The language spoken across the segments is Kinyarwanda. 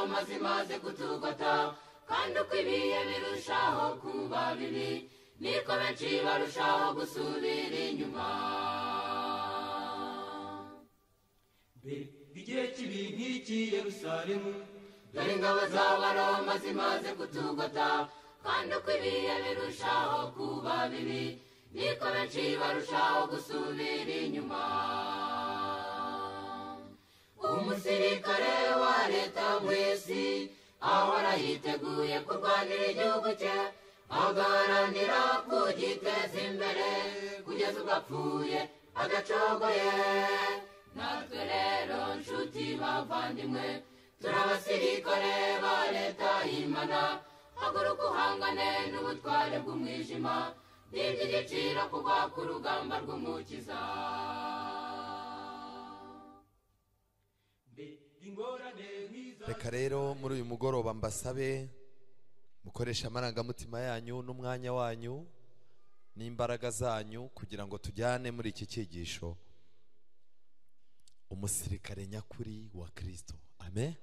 z'Abaroma zimaze kutugota, kandi uko ibihe birushaho kuba bibi niko benshi barushaho gusubira inyuma. Igihe kibi nk'iki Yerusalemu, dore ingabo z'Abaroma zimaze kutugota, kandi uko ibihe birushaho kuba bibi niko benshi barushaho gusubira inyuma. Umusirikare wa leta mu isi ahora yiteguye kurwanira igihugu cye, agaharanira kugiteza imbere kugeza ubwo apfuye adacogoye. Natwe rero nshuti bavandimwe, turi abasirikare ba leta y'Imana, haguruka uhangane n'ubutware bw'umwijima, ni iby'igiciro kugwa ku rugamba rw'Umukiza. Reka rero muri uyu mugoroba mbasabe mukoresha amarangamutima yanyu n'umwanya wanyu n'imbaraga zanyu kugira ngo tujyane muri iki cyigisho umusirikare nyakuri wa Kristo. Amen.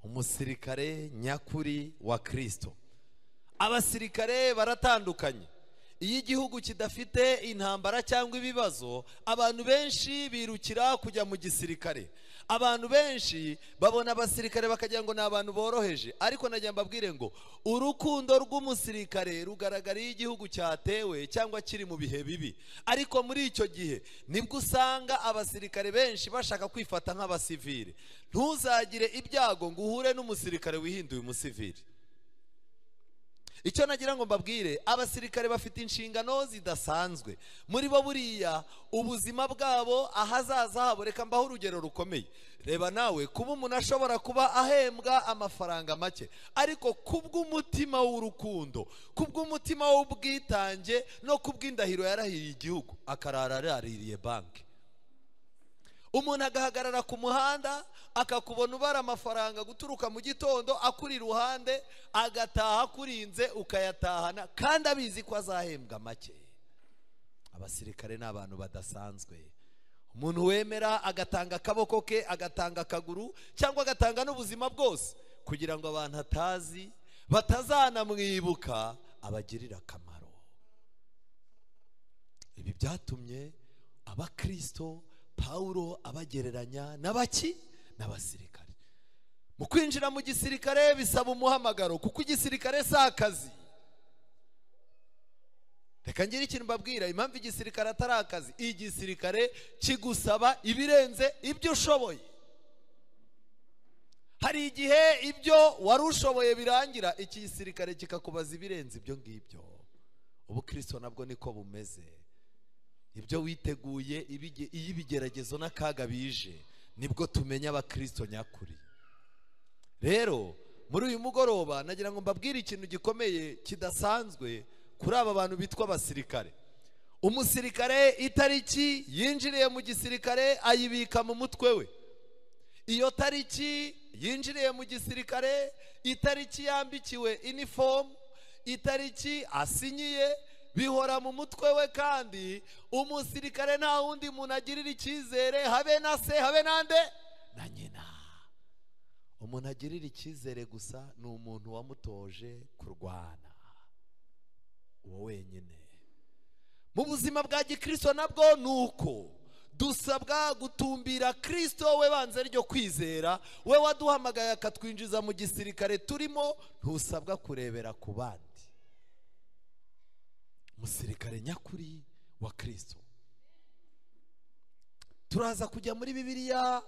Umusirikare nyakuri wa Kristo. Abasirikare baratandukanye. Iyo igihugu kidafite intambara cyangwa ibibazo, abantu benshi birukira kujya mu gisirikare. Abantu benshi babona abasirikare bakagira ngo ni abantu boroheje, ariko najya mbabwire ngo urukundo rw'umusirikare rugaragara iyo igihugu cyatewe cyangwa kiri mu bihe bibi. Ariko muri icyo gihe nibwo usanga abasirikare benshi bashaka kwifata nk'abasivile. Ntuzagire ibyago ngo uhure n'umusirikare wihinduye umusivile. Icyo nagira ngo mbabwire, abasirikare bafite inshingano zidasanzwe. Muri bo buriya ubuzima bwabo ahazaza habo, reka mbaho urugero rukomeye. Reba nawe kuba umuntu ashobora kuba ahembwa amafaranga make, ariko kubw'umutima w'urukundo, kubw'umutima w'ubwitange no kubw'indahiro yarahiriye igihugu, akarara araririye banki. Umuntu agahagarara ku muhanda akakubona ubara amafaranga guturuka mu gitondo akuri iruhande, agataha akurinze ukayatahana kandi abizi ko azahembwa make. Abasirikare ni abantu badasanzwe. Umuntu wemera agatanga akaboko ke, agatanga akaguru, cyangwa agatanga n'ubuzima bwose kugira ngo abantu atazi batazanamwibuka abagirira akamaro. Ibi byatumye abakristo Paulo abagereranya n'abaki n'abasirikare. Mu kwinjira mu gisirikare bisaba umuhamagaro, kuko igisirikare si akazi. Reka ngire ikintu mbabwira, impamvu igisirikare atari akazi, igisirikare kigusaba ibirenze ibyo ushoboye. Hari igihe ibyo wari ushoboye birangira, iki gisirikare kikakubaza ibirenze ibyo ngibyo. Ubukristo nabwo niko bumeze. Ibyo witeguye, iyo ibigeragezo n'akaga bije, nibwo tumenya abakristo nyakuri. Rero muri uyu mugoroba nagira ngo mbabwire ikintu gikomeye kidasanzwe kuri aba bantu bitwa abasirikare. Umusirikare itariki yinjiriye mu gisirikare ayibika mu mutwe we. Iyo tariki yinjiriye mu gisirikare, itariki yambikiwe uniform, itariki asinyiye, bihora mu mutwe we. Kandi umusirikare nta wundi muntu agirira icyizere, habe na se, habe nande na nyina. Umuntu agirira icyizere gusa ni umuntu wamutoje kurwana, uwo wenyine. Mu buzima bwa gikristo nabwo nuko dusabwa gutumbira Kristo we banze ryo kwizera, we waduhamagaye akatwinjiza mu gisirikare turimo. Ntusabwa kurebera ku bandi. Umusirikare nyakuri wa Kristo. Turaza kujya muri Bibiliya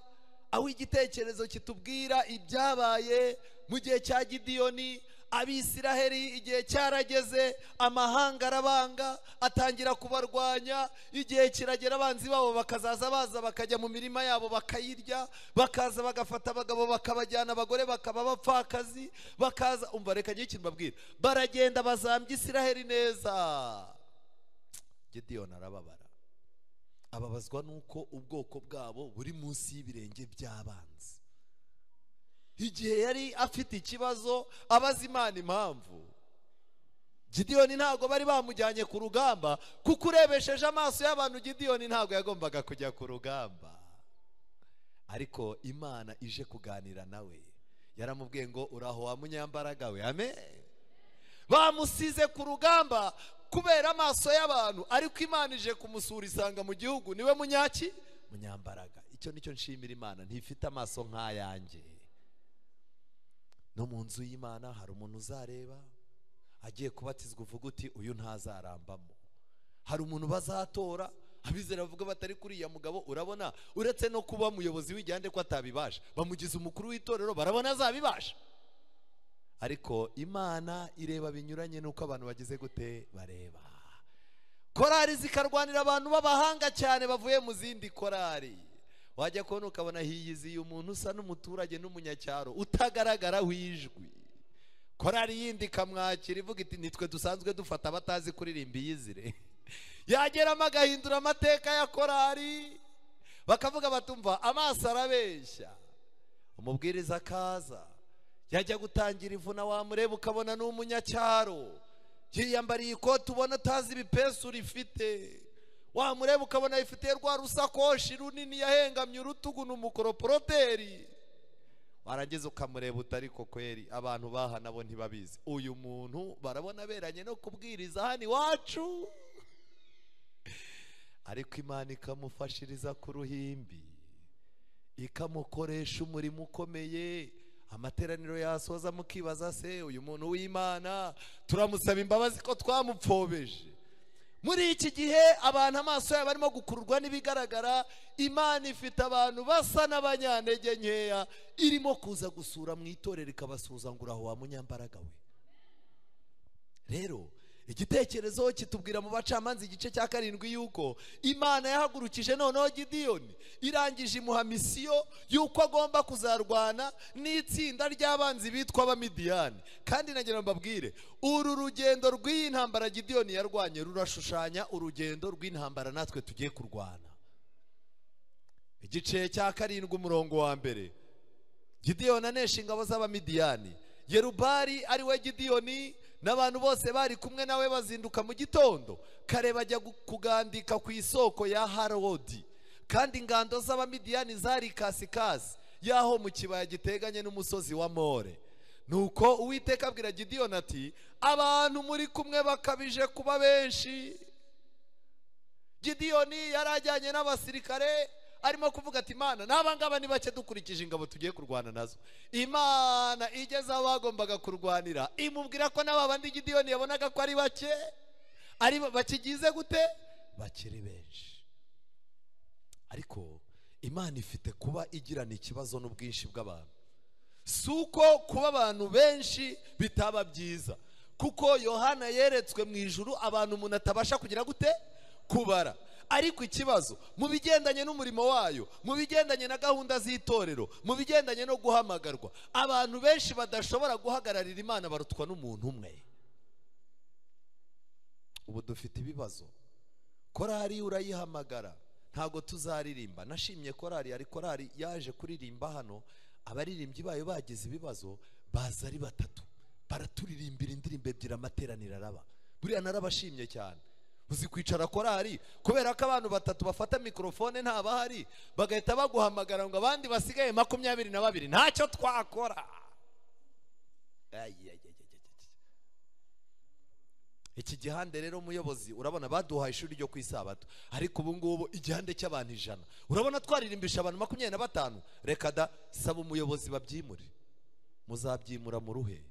aho igitekerezo kitubwira ibyabaye mu gihe cya Gidiyoni. Abisiraheli igihe cyarageze, amahanga arabanga atangira kubarwanya. Igihe kiragera abanzi babo bakazaza baza bakajya mu mirima yabo bakayirya, bakaza bagafata abagabo bakabajyana, abagore bakaba bapfakazi, bakaza. Umva, reka ngire ikintu mbabwira, baragenda bazambya Isiraheli neza. Gidiyoni arababara, ababazwa nuko ubwoko bwabo buri munsi y'ibirenge by'abanzi. Igihe yari afite ikibazo abaza Imana impamvu, Gidiyoni ntabwo bari bamujyanye ku rugamba, kuko urebesheje amaso y'abantu Gidiyoni ntabwo yagombaga kujya ku rugamba. Ariko Imana ije kuganira nawe, Yaramubwiye ngo uraho wa munyambaraga we. Amen. Bamusize ku rugamba kubera amaso y'abantu, ariko Imana ije kumusura isanga mu gihugu niwe munyaki munyambaraga. Icyo nicyo nshimira Imana, ntifite amaso nk'ayanjye. No mu nzu y'Imana hari umuntu uzareba agiye kubatizwa uvuga uti uyu ntazarambamo. Hari umuntu bazatora abizera bavuga batari kuriya mugabo, urabona uretse no kuba umuyobozi w'igihande ko atabibasha, bamugize umukuru w'itorero barabona azabibasha. Ariko Imana ireba binyuranye nuko abantu bagize gute bareba. Korari zikarwanira abantu b'abahanga cyane bavuye mu zindi korari. Wajya kubona ukabona hiyiziye umuntu usa n'umuturage n'umunyacyaro utagaragara wijwi. Korari yindi ikamwakira ivuga iti nitwe dusanzwe dufata abatazi kuririmba iyizire. Yageramo agahindura amateka ya korari, bakavuga batumva amaso arabeshya. Umubwiriza akaza yajya gutangira ivuna wamureba ukabona n'umunyacyaro, yiyambariye ikoti ubona atazi ibipesu rifite, wamureba ukabona ifite rwa rusakoshi runini yahengamye urutugu n'umukoroporoteri. Warangiza ukamureba utari ko kweri abantu baha nabo ntibabizi, uyu muntu barabona beranye no kubwiriza hano iwacu. Ariko Imana ikamufashiriza ku ruhimbi, ikamukoresha umurimo ukomeye. Amateraniro yasoza mukibaza se uyu muntu w'Imana turamusaba imbabazi ko twamupfobeje. Muri iki gihe abantu amaso yabo barimo gukururwa n'ibigaragara, Imana ifite abantu basa n'abanyantege nkeya irimo kuza gusura mu itorero ikabasuza ngo uraho wa munyambaraga we. Rero igitekerezo kitubwira mu Bacamanza igice cya 7 yuko Imana yahagurukije noneho Gidiyoni, irangije imuha misiyo yuko agomba kuzarwana n'itsinda ry'abanzi bitwa Abamidiyani. Kandi nagira mbabwire, uru rugendo rw'iyi ntambara Gidiyoni yarwanye rurashushanya urugendo rw'intambara natwe tugiye kurwana. Igice cya 7 umurongo wa 1, Gidiyoni anesha ingabo z'Abamidiyani. Yerubari ari we Gidiyoni n'abantu bose bari kumwe nawe bazinduka mu gitondo kare bajya kugandika ku isoko ya Harodi. Kandi ingando z'Abamidiyani zari kasikasi yaho mu kibaya giteganye n'umusozi wa More. Nuko Uwiteka abwira Gidiyoni ati abantu muri kumwe bakabije kuba benshi. Gidiyoni yarajyanye n'abasirikare arimo kuvuga ati Imana n'aba ngaba ni bake dukurikije ingabo tugiye kurwana nazo. Imana igeze aho bagombaga kurwanira imubwira ko n'aba bandi Gidiyoni yabonaga ko ari bake, ari bakigize gute, bakiri benshi. Ariko Imana ifite kuba igirana ikibazo n'ubwinshi bw'abantu. Suko kuba abantu benshi bitaba byiza, kuko Yohana yeretswe mu ijuru abantu umuntu atabasha kugira gute kubara. Ariko ikibazo mu bigendanye n'umurimo wayo, mu bigendanye na gahunda z'itorero, mu bigendanye no guhamagarwa, abantu benshi badashobora guhagararira Imana barutwa n'umuntu umwe. Ubu dufite ibibazo. Korari urayihamagara ntago tuzaririmba. Nashimye korari, ari korari yaje kuririmba hano, abaririmbyi bayo bagize ibibazo baza ari batatu baraturirimbira indirimbo ebyiri amateraniro araba. Buriya narabashimye cyane. Uzi kwicara korari kubera ko abantu batatu bafata mikrofone nta bahari, bagahita baguhamagara ngo abandi basigaye 22 ntacyo twakora. Iki gihande rero umuyobozi urabona baduhaye ishuri ryo kwisabato, ariko ubu ngubu igihande cy'abantu 100 urabona twaririmbisha abantu 25. Reka da, saba umuyobozi babyimure. Muzabyimura mu ruhe?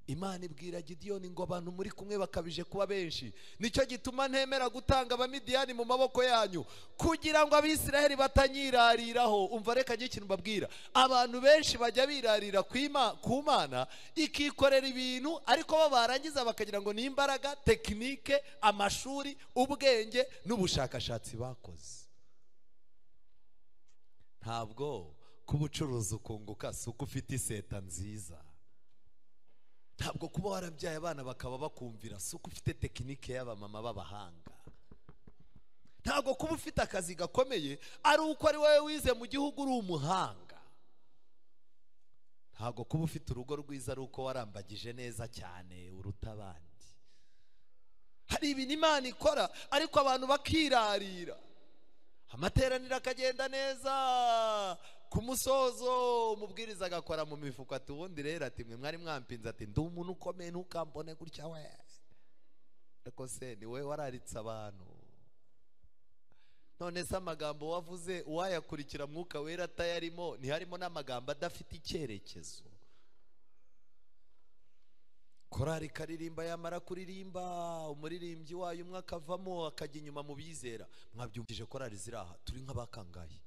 Imana ibwira Gidiyoni ngo abantu muri kumwe bakabije kuba benshi, nicyo gituma ntemera gutanga Abamidiyani mu maboko yanyu kugira ngo Abisiraheli batanyirariraho. Umva reka njye ikintu mbabwira, abantu benshi bajya birarira ku Mana ikikorera ibintu, ariko bo barangiza bakagira ngo ni imbaraga, tekinike, amashuri, ubwenge n'ubushakashatsi bakoze. Ntabwo kubucuruza ukunguka si uko ufite iseta nziza. Ntabwo kuba warabyaye abana bakaba bakumvira si uko ufite tekinike y'abamama b'abahanga. Ntabwo kuba ufite akazi gakomeye ari uko ari wowe wize mu gihugu uri umuhanga. Ntabwo kuba ufite urugo rwiza ari uko warambagije neza cyane uruta abandi. Hari ibintu Imana ikora ariko abantu bakirarira. Amateraniro akagenda neza, Ku musozo umubwiriza agakora mu mifuka ati ubundi rero ati mwe mwari mwampinze, ati ndi umuntu ukomeye ntukambone gutya we. Ariko se ni wowe wararitse abantu? None se amagambo wavuze uwayakurikira Mwuka Wera atayarimo, ntiharimo n'amagambo adafite icyerekezo? Korari ikaririmba, yamara kuririmba umuririmbyi wayo umwe akavamo akajya inyuma mu bizera. Mwabyumvije korari ziri aha, turi nk'abakangaye.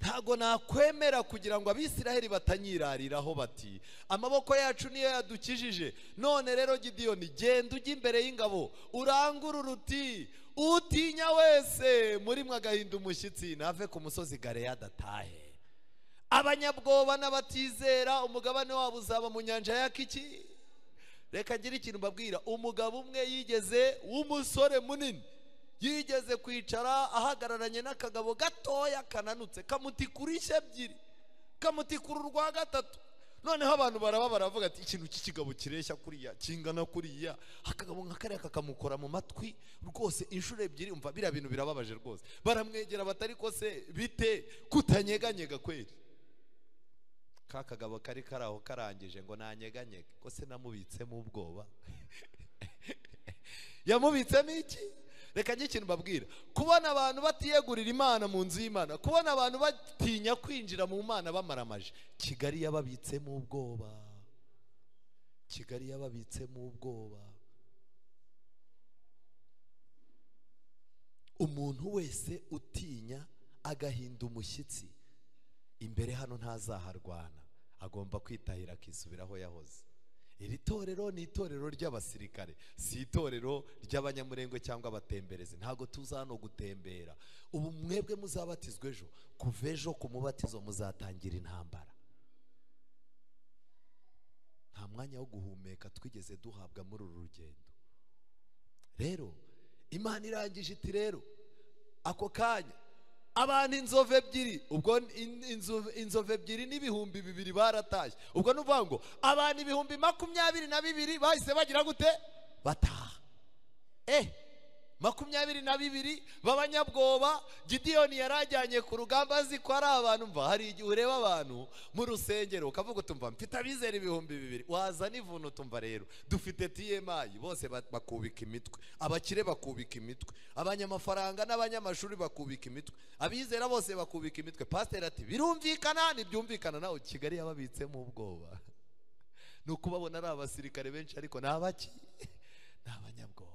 Ntago nakwemera kugira ngo Abisiraheli batanyirariraho bati amaboko yacu niyo yadukijije. None rero Gidiyoni, genda ujye imbere y'ingabo urangurure uti utinya wese muri mwe agahinda umushyitsi nave ku musozi Galeyadi atahe. Abanyabwoba n'abatizera umugabane wabo uzaba mu nyanja ya kiki. Reka ngire ikintu mbabwira. Umugabo umwe yigeze w'umusore munini yigeze kwicara ahagararanye n'akagabo gatoya kananutse, kamutikura ishya ebyiri, kamutikura urwa gatatu. Noneho abantu baraba baravuga ati ikintu cy'ikigabo kireshya kuriya kingana kuriya, akagabo nka kariya kakamukora mu matwi rwose inshuro ebyiri. Umva biriya bintu birababaje rwose. Baramwegera batari ko se bite kutanyeganyega kweri? Ka kagabo kari karaho karangije ngo nanyeganyege, ko se namubitsemo ubwoba. Yamubitsemo iki? Reka njye ikintu mbabwira. Kubona abantu batiyegurira Imana mu nzu y'Imana, kubona abantu batinya kwinjira mu Mana bamaramaje, Kigali yababitsemo ubwoba. Kigali yababitsemo ubwoba. Umuntu wese utinya agahinda umushyitsi imbere hano ntazaharwana, agomba kwitahira akisubiraho yahoze. Iri torero ni itorero ry'abasirikare, si itorero ry'abanyamurengwe cyangwa abatemberezi. Ntago tuza hano gutembera. Ubu mwebwe muzabatizwa ejo, kuva ejo ku mubatizo muzatangira intambara. Nta mwanya wo guhumeka twigeze duhabwa muri uru rugendo. Rero Imana irangije iti rero ako kanya abantu inzovu ebyiri, ubwo inzovu ebyiri n'ibihumbi 2000 baratashye. Ubwo nuvuga ngo abantu 22,000 bahise bagira gute? Bataha. 22 b'abanyabwoba Gidiyoni yarajyanye ku rugamba azi ko ari abantu. Mva hari igihe ureba abantu mu rusengero ukavuga utumva mfite abizera 2000, waza n'ivuno utumva rero dufite TMI, bose bakubika imitwe, abakire bakubika imitwe, abanyamafaranga n'abanyamashuri bakubika imitwe, abizera bose bakubika imitwe. Pastor ati birumvikana, ntibyumvikana. Nawe Kigali yababitsemo ubwoba. Nuko babona ari abasirikare benshi ariko ni abaki? Ni abanyabwoba.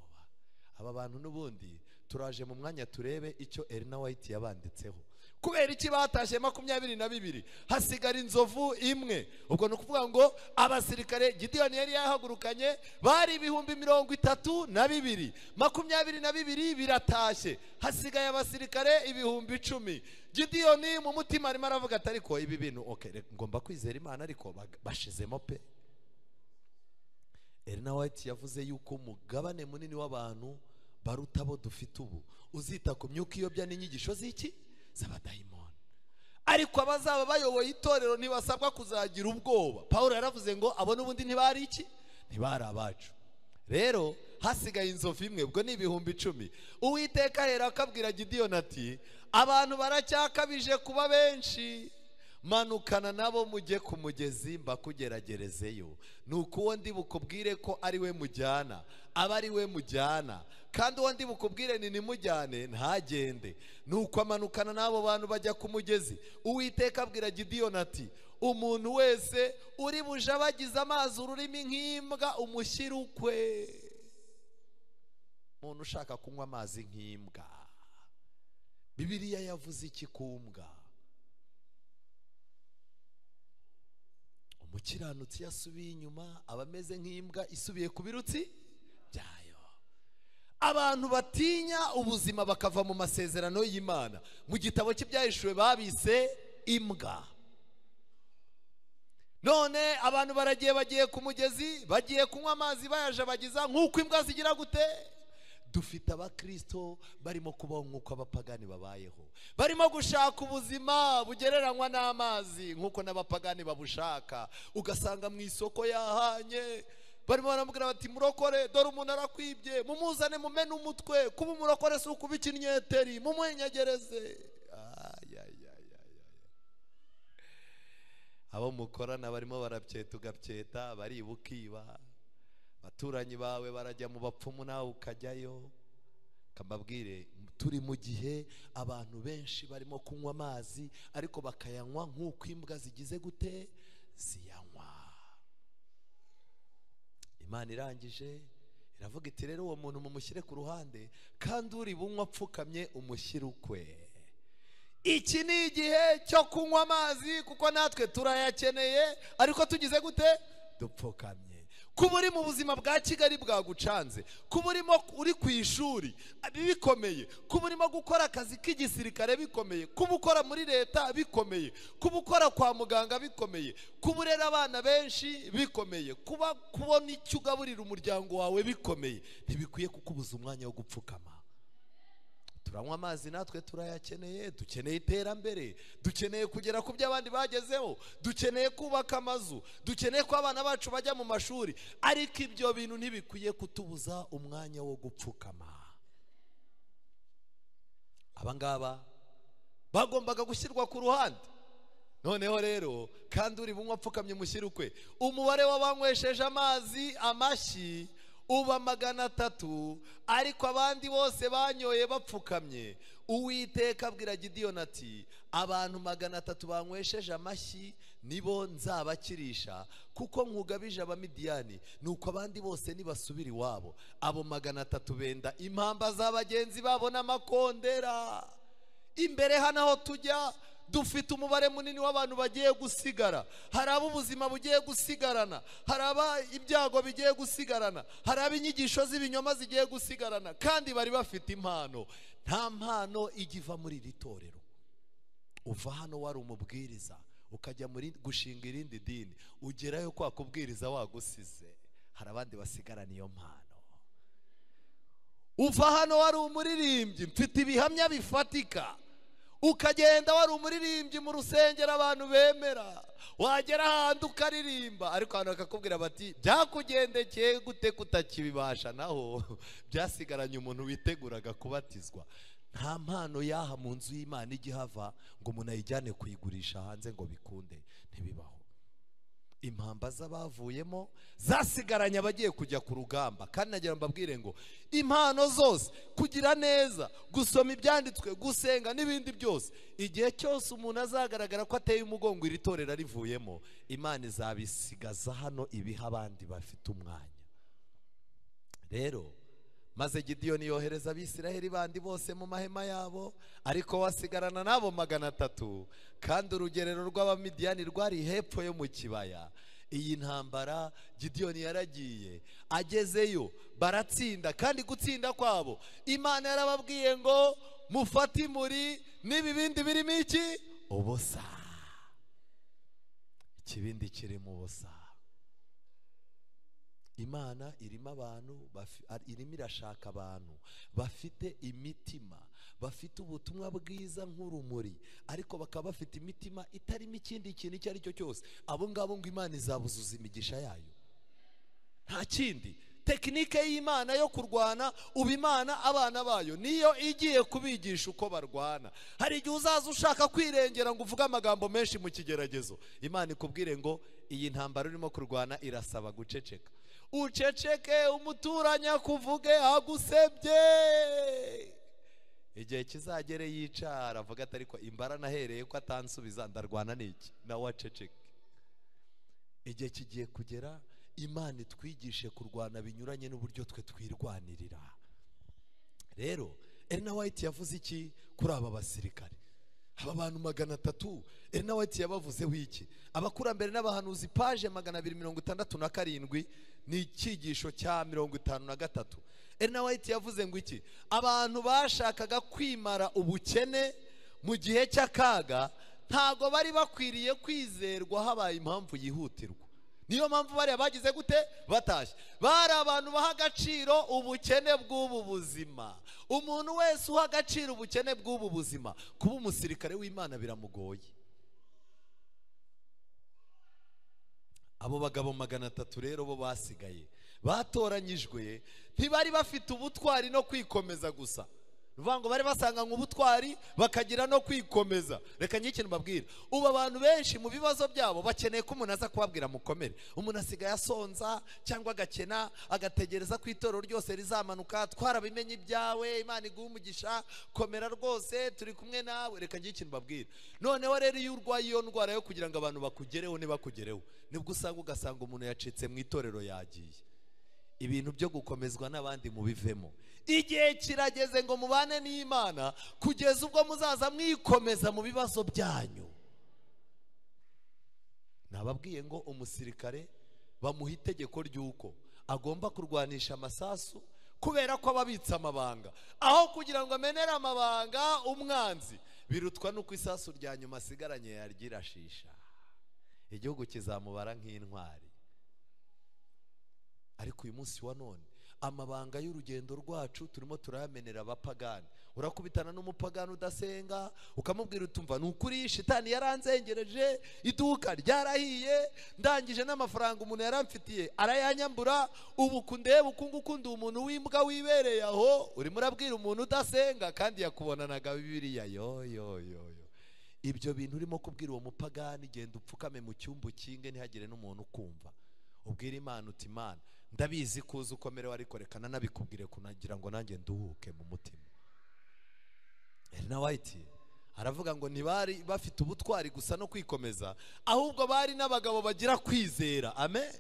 Aba bantu n'ubundi turaje mu mwanya turebe icyo Elena White yabanditseho. Kubera iki batashye 22 hasigara inzovu imwe? Ubwo ni ukuvuga ngo abasirikare Gidiyoni yari yahagurukanye bari 32,000, 22 biratashye, hasigaye abasirikare 10,000. Gidiyoni mu mutima arimo aravuga ati ariko ibi bintu okay, ngomba kwizera Imana, ariko bashizemo pe. Elena White yavuze yuko umugabane munini w'abantu baruta abo dufite ubu uzita ku myuka iyobya n'inyigisho z'iki z'abadayimoni. Ariko abazaba bayoboye itorero ntibasabwa kuzagira ubwoba. Paulo yaravuze ngo abo n'ubundi ntibari iki? Ntibari abacu. Rero hasigaye inzovu imwe, ubwo ni 10,000. Uwiteka ahera akabwira Gidiyoni ati abantu baracyakabije kuba benshi, manukana nabo mujye ku mugezi mbakugeragerezeyo. Nuko uwo ndi bukubwire ko ari we mujyana aba ari we mujyana, kandi uwo ndi bukubwire ni nimujyane ntagende. Nuko amanukana n'abo bantu bajya ku mugezi. Uwiteka abwira Gidiyoni ati umuntu wese uri bujabagize amazi ururimi nk'imbwa umushyire ukwe. Umuntu ushaka kunywa amazi nk'imbwa, Bibiliya yavuze iki ku mbwa? Umukiranutsi yasubiye inyuma aba ameze nk'imbwa isubiye ku birutsi byayo. Abantu batinya ubuzima bakava mu masezerano y'Imana, mu gitabo cy'Ibyahishuwe babise imbwa. None abantu baragiye bagiye ku mugezi, bagiye kunywa amazi bayajabagiza nk'uko imbwa zigira gute? Dufite abakristo barimo kubaho nk'uko abapagani babayeho, barimo gushaka ubuzima bugereranywa n'amazi nk'uko n'abapagani babushaka. Ugasanga mu isoko yahanye Barimo baramubwira bati murokore, dore umuntu arakwibye, mumuzane mumene umutwe, kuba umurokore si ukuba ikinyeteri, mumwenyegereze. Abo mukorana barimo barapyeta ugabyeta, bariba ukiba, abaturanyi bawe barajya mu bapfumu nawe ukajyayo. Kambabwire, turi mu gihe abantu benshi barimo kunywa amazi ariko bakayanywa nk'uko imbwa zigize gute ziyanywa. Imana irangije iravuga iti rero uwo muntu mumushyire ku ruhande, kandi uri bunywa apfukamye umushyire ukwe. Iki ni igihe cyo kunywa amazi kuko natwe turayakeneye, ariko tugize gute? Dupfukamye. Kuba uri mu buzima bwa Kigali bwagucanze, kuba urimo uri ku ishuri bikomeye, kuba urimo gukora akazi k'igisirikare bikomeye, kuba ukora muri leta bikomeye, kuba ukora kwa muganga bikomeye, kuba urera abana benshi bikomeye, kuba kubona icyo ugaburira umuryango wawe bikomeye, ntibikwiye kukubuza umwanya wo gupfukama. Turanywa amazi natwe turayakeneye, dukeneye iterambere, dukeneye kugera ku byo abandi bagezeho, dukeneye kubaka amazu, dukeneye ko abana bacu bajya mu mashuri, ariko ibyo bintu ntibikwiye kutubuza umwanya wo gupfukama. Aba ngaba bagombaga gushyirwa ku ruhande. Noneho rero kandi uri bunywa apfukamye mushyire ukwe. Umubare w'abanywesheje amazi amashyi uba 300, ariko abandi bose banyoye bapfukamye. Uwiteka abwira Gidiyoni ati abantu 300 banywesheje amashyi nibo nzabakirisha, kuko nkugabije Abamidiyani. Nuko abandi bose nibasubira iwabo. Abo 300 benda impamba za bagenzi babo n'amakondera. Imbere hano aho tujya dufite umubare munini w'abantu bagiye gusigara. Hari abo ubuzima bugiye gusigarana, hari aba ibyago bigiye gusigarana, hari ab'inyigisho z'ibinyoma zigiye gusigarana, kandi bari bafite impano. Nta mpano igiva muri iri torero. Uva hano wari umubwiriza ukajya muri gushinga irindi dini, ugerayo kwa kubwiriza wagusize. Hari abandi basigarana iyo mpano. Uva hano wari umuririmbyi, mfite ibihamya bifatika, ukagenda wari umuririmbyi mu rusengero abantu bemera, wagera ahantu ukaririmba, ariko abantu bakakubwira bati byakugendekeye gute kutakibibasha? Naho byasigaranye umuntu witeguraga kubatizwa. Nta mpano yaha mu nzu y'Imana igihava ngo umuntu ayijyane kuyigurisha hanze ngo bikunde, ntibibaho. Impamba z'abavuyemo zasigaranye abagiye kujya ku rugamba. Kandi nagira mbabwire ngo impano zose, kugira neza, gusoma ibyanditswe, gusenga n'ibindi byose, igihe cyose umuntu azagaragara ko ateye umugongo iri torero rivuyemo, Imana izabisigaza hano ibiha abandi bafite umwanya. Rero maze Gidiyoni yohereza Abisiraheli bandi bose mu mahema yabo, ariko wasigarana nabo 300, kandi urugerero rw'Abamidiyani rwari hepfo yo mu kibaya. Iyi ntambara Gidiyoni yaragiye, agezeyo baratsinda, kandi gutsinda kwabo Imana yarababwiye ngo mufate imuri n'ibibindi birimo iki? Ubusa. Ikibindi kirimo ubusa. Imana irimo abantu, irimo irashaka abantu bafite imitima, bafite ubutumwa bwiza nk'urumuri, ariko bakaba bafite imitima itarimo ikindi kintu icyo ari cyo cyose. Abo ngabo ngo Imana izabuzuza imigisha yayo. Nta kindi. Tekinike y'Imana yo kurwana, uba Imana abana bayo niyo igiye kubigisha uko barwana. Hari igihe uzaza ushaka kwirengera ngo uvuge amagambo menshi mu kigeragezo, Imana ikubwire ngo iyi ntambara urimo kurwana irasaba guceceka. Uceceke, umuturanya kuvuge agusebye. Igihe kizagere yicara avuga ati ariko imbara nahereye ko atansubiza ndarwana n'iki, nawe aceceke. Igihe kigiye kugera Imana itwigishe kurwana binyuranye n'uburyo twe twirwanirira. Rero Ellen White yavuze iki kuri aba basirikare? Aba bantu 300 Ellen White yabavuzeho iki? Abakurambere n'abahanuzi page 267 ni icyigisho cya 53. Ellen White yavuze ngo iki? Abantu bashakaga kwimara ubukene mu gihe cy'akaga ntago bari bakwiriye kwizerwa habaye impamvu yihutirwa. Niyo mpamvu bari abagize gute batashye. Bari abantu baha agaciro ubukene bw'ubu buzima. Umuntu wese uha agaciro ubukene bw'ubu buzima, kuba umusirikare w'Imana biramugoye. Abo bagabo 300 rero bo basigaye Batoranyijwe ntibari bafite ubutwari no kwikomeza gusa. Ruvuga ngo bari basanganywe ubutwari bakagira no kwikomeza. Reka nyikintu mbabwira, ubu abantu benshi mu bibazo byabo bakeneye ko umuntu aza kubabwira mukomere. Umuntu asigaye asonza cyangwa agakena, agategereza ko itorero ryose rizamanuka, twarabimenye ibyawe, Imana iguhe umugisha, komera rwose turi kumwe nawe. Reka nyikintu mbabwira, noneho rero iyo urwaye iyo ndwara yo kugira ngo abantu bakugereho ntibakugereho, nibwo usanga ugasanga umuntu yacitse mu itorero yagiye. Ibintu byo gukomezwa n'abandi mubivemo. Igihe kirageze ngo mubane n'Imana kugeza ubwo muzaza mwikomeza mu bibazo byanyu. Nababwiye ngo umusirikare bamuha itegeko ry'uko agomba kurwanisha amasasu kubera ko ababitsa amabanga. Aho kugira ngo amenere amabanga umwanzi, birutwa nuko isasu rya nyuma asigaranye yaryirashisha. Igihugu kizamubara nk'intwari. Ariko uyu munsi wa none amabanga y'urugendo rwacu turimo turayamenera abapagani. Urakubitana n'umupagani udasenga ukamubwira utumva ni ukuri shitani yaranzengereje, iduka ryarahiye, ndangije n'amafaranga umuntu yaramfitiye arayanyambura, ubu kundeba uku nguku ndi umuntu w'imbwa wibereye aho. Urimo urabwira umuntu udasenga kandi yakubonanaga Bibiliya. Yo yo yo yo, ibyo bintu urimo kubwira uwo mupagani, genda upfukame mu cyumba ukinge ntihagire n'umuntu ukumva. Ubwira Imana uti Imana ndabizi kuza ukomerewe, ariko reka nanabikubwire kunagira ngo nanjye nduhuke mu mutima. Elena White aravuga ngo ntibari bafite ubutwari gusa no kwikomeza, ahubwo bari n'abagabo bagira kwizera. Amen.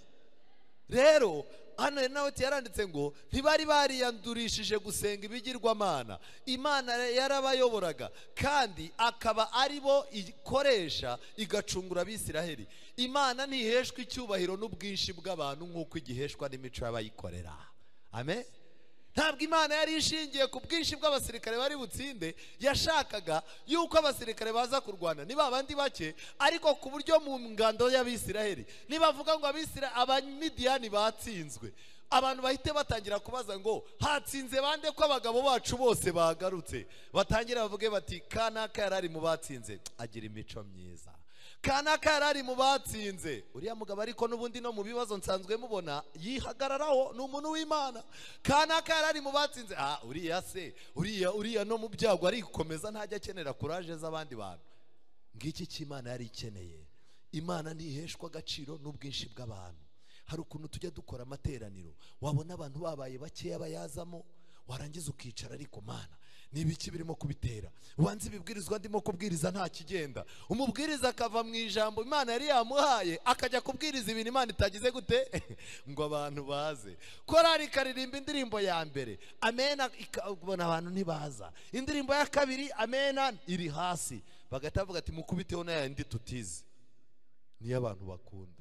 Rero hano Elena White yaranditse ngo ntibari bariyandurishije gusenga ibigirwamana, Imana yarabayoboraga kandi akaba ari bo ikoresha igacungura Abisiraheli. Imana ntiheshwa icyubahiro n'ubwinshi bw'abantu nk'uko igiheshwa n'imico y'abayikorera. Amen. Ntabwo Imana yari ishingiye ku bwinshi bw'abasirikare bari butsinde, yashakaga yuko abasirikare baza kurwana ni babandi bake, ariko ku buryo mu ngando y'Abisiraheli nibavuga ngo Abamidiyani batsinzwe, abantu bahite batangira kubaza ngo hatsinze bande ko abagabo bacu bose bagarutse? Batangira bavuge bati kanaka yarari mu batsinze, agira imico myiza. Kanaka yarari mu batsinze, uriya mugabo ariko n'ubundi no mu bibazo nsanzwe mubona yihagararaho, ni umuntu w'Imana. Kanaka yarari mu batsinze, uriya se, uriya no mu byago arikomeza, ntajya akenera courage z'abandi bantu. Ngiki cy'Imana yari ikeneye. Imana ntiheshwa agaciro n'ubwinshi bw'abantu. Hari ukuntu tujya dukora amateraniro, wabona abantu babaye bakeya bayazamo, warangiza ukicara ariko Mana ni ibiki birimo kubitera? Ubanza ibibwirizwa ndimo kubwiriza nta kigenda. Umubwiriza akava mu ijambo Imana yari yamuhaye akajya kubwiriza ibintu Imana itagize gute ngo abantu baze. Korari ikaririmba indirimbo ya mbere, amena, ikabona abantu ntibaza. Indirimbo ya kabiri, amena, iri hasi. Bagahita bavuga ati mukubiteho n'ayandi tutizi, niyo abantu bakunda.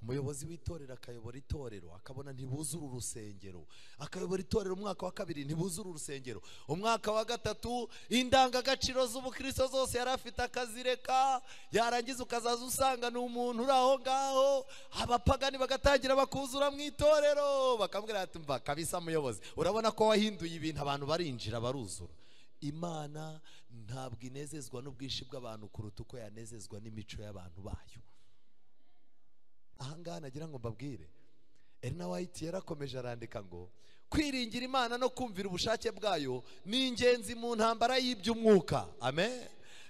Umuyobozi w'itorero akayobora itorero akabona ntibuzura urusengero, akayobora itorero umwaka wa kabiri ntibuzura urusengero, umwaka wa gatatu indangagaciro z'ubukristo zose yari afite akazireka, yarangiza ukazaza usanga ni umuntu uri aho ngaho, abapagani bagatangira bakuzura mu itorero, bakamubwira ati mva kabisa muyobozi, urabona ko wahinduye ibintu, abantu barinjira baruzura. Imana ntabwo inezezwa n'ubwinshi bw'abantu kuruta uko yanezezwa n'imico y'abantu bayo. Ahangaha nagira ngo mbabwire, Elena White yarakomeje arandika ngo kwiringira Imana no kumvira ubushake bwayo ni ingenzi mu ntambara y'iby'umwuka. Amen.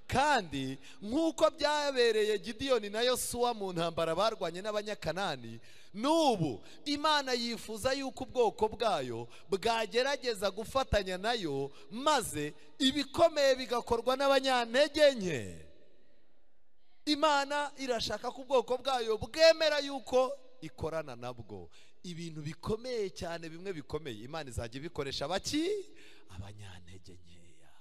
Kandi nk'uko byabereye Gidiyoni na Yosuwa mu ntambara barwanye n'Abanyakanani, n'ubu Imana yifuza yuko ubwoko bwayo bwagerageza gufatanya nayo, maze ibikomeye bigakorwa n'abanyantege nke. Imana irashaka ko ubwoko bwayo bwemera yuko ikorana nabwo. Ibintu bikomeye cyane, bimwe bikomeye Imana izajya ibikoresha baki? Abanyantege nkeya.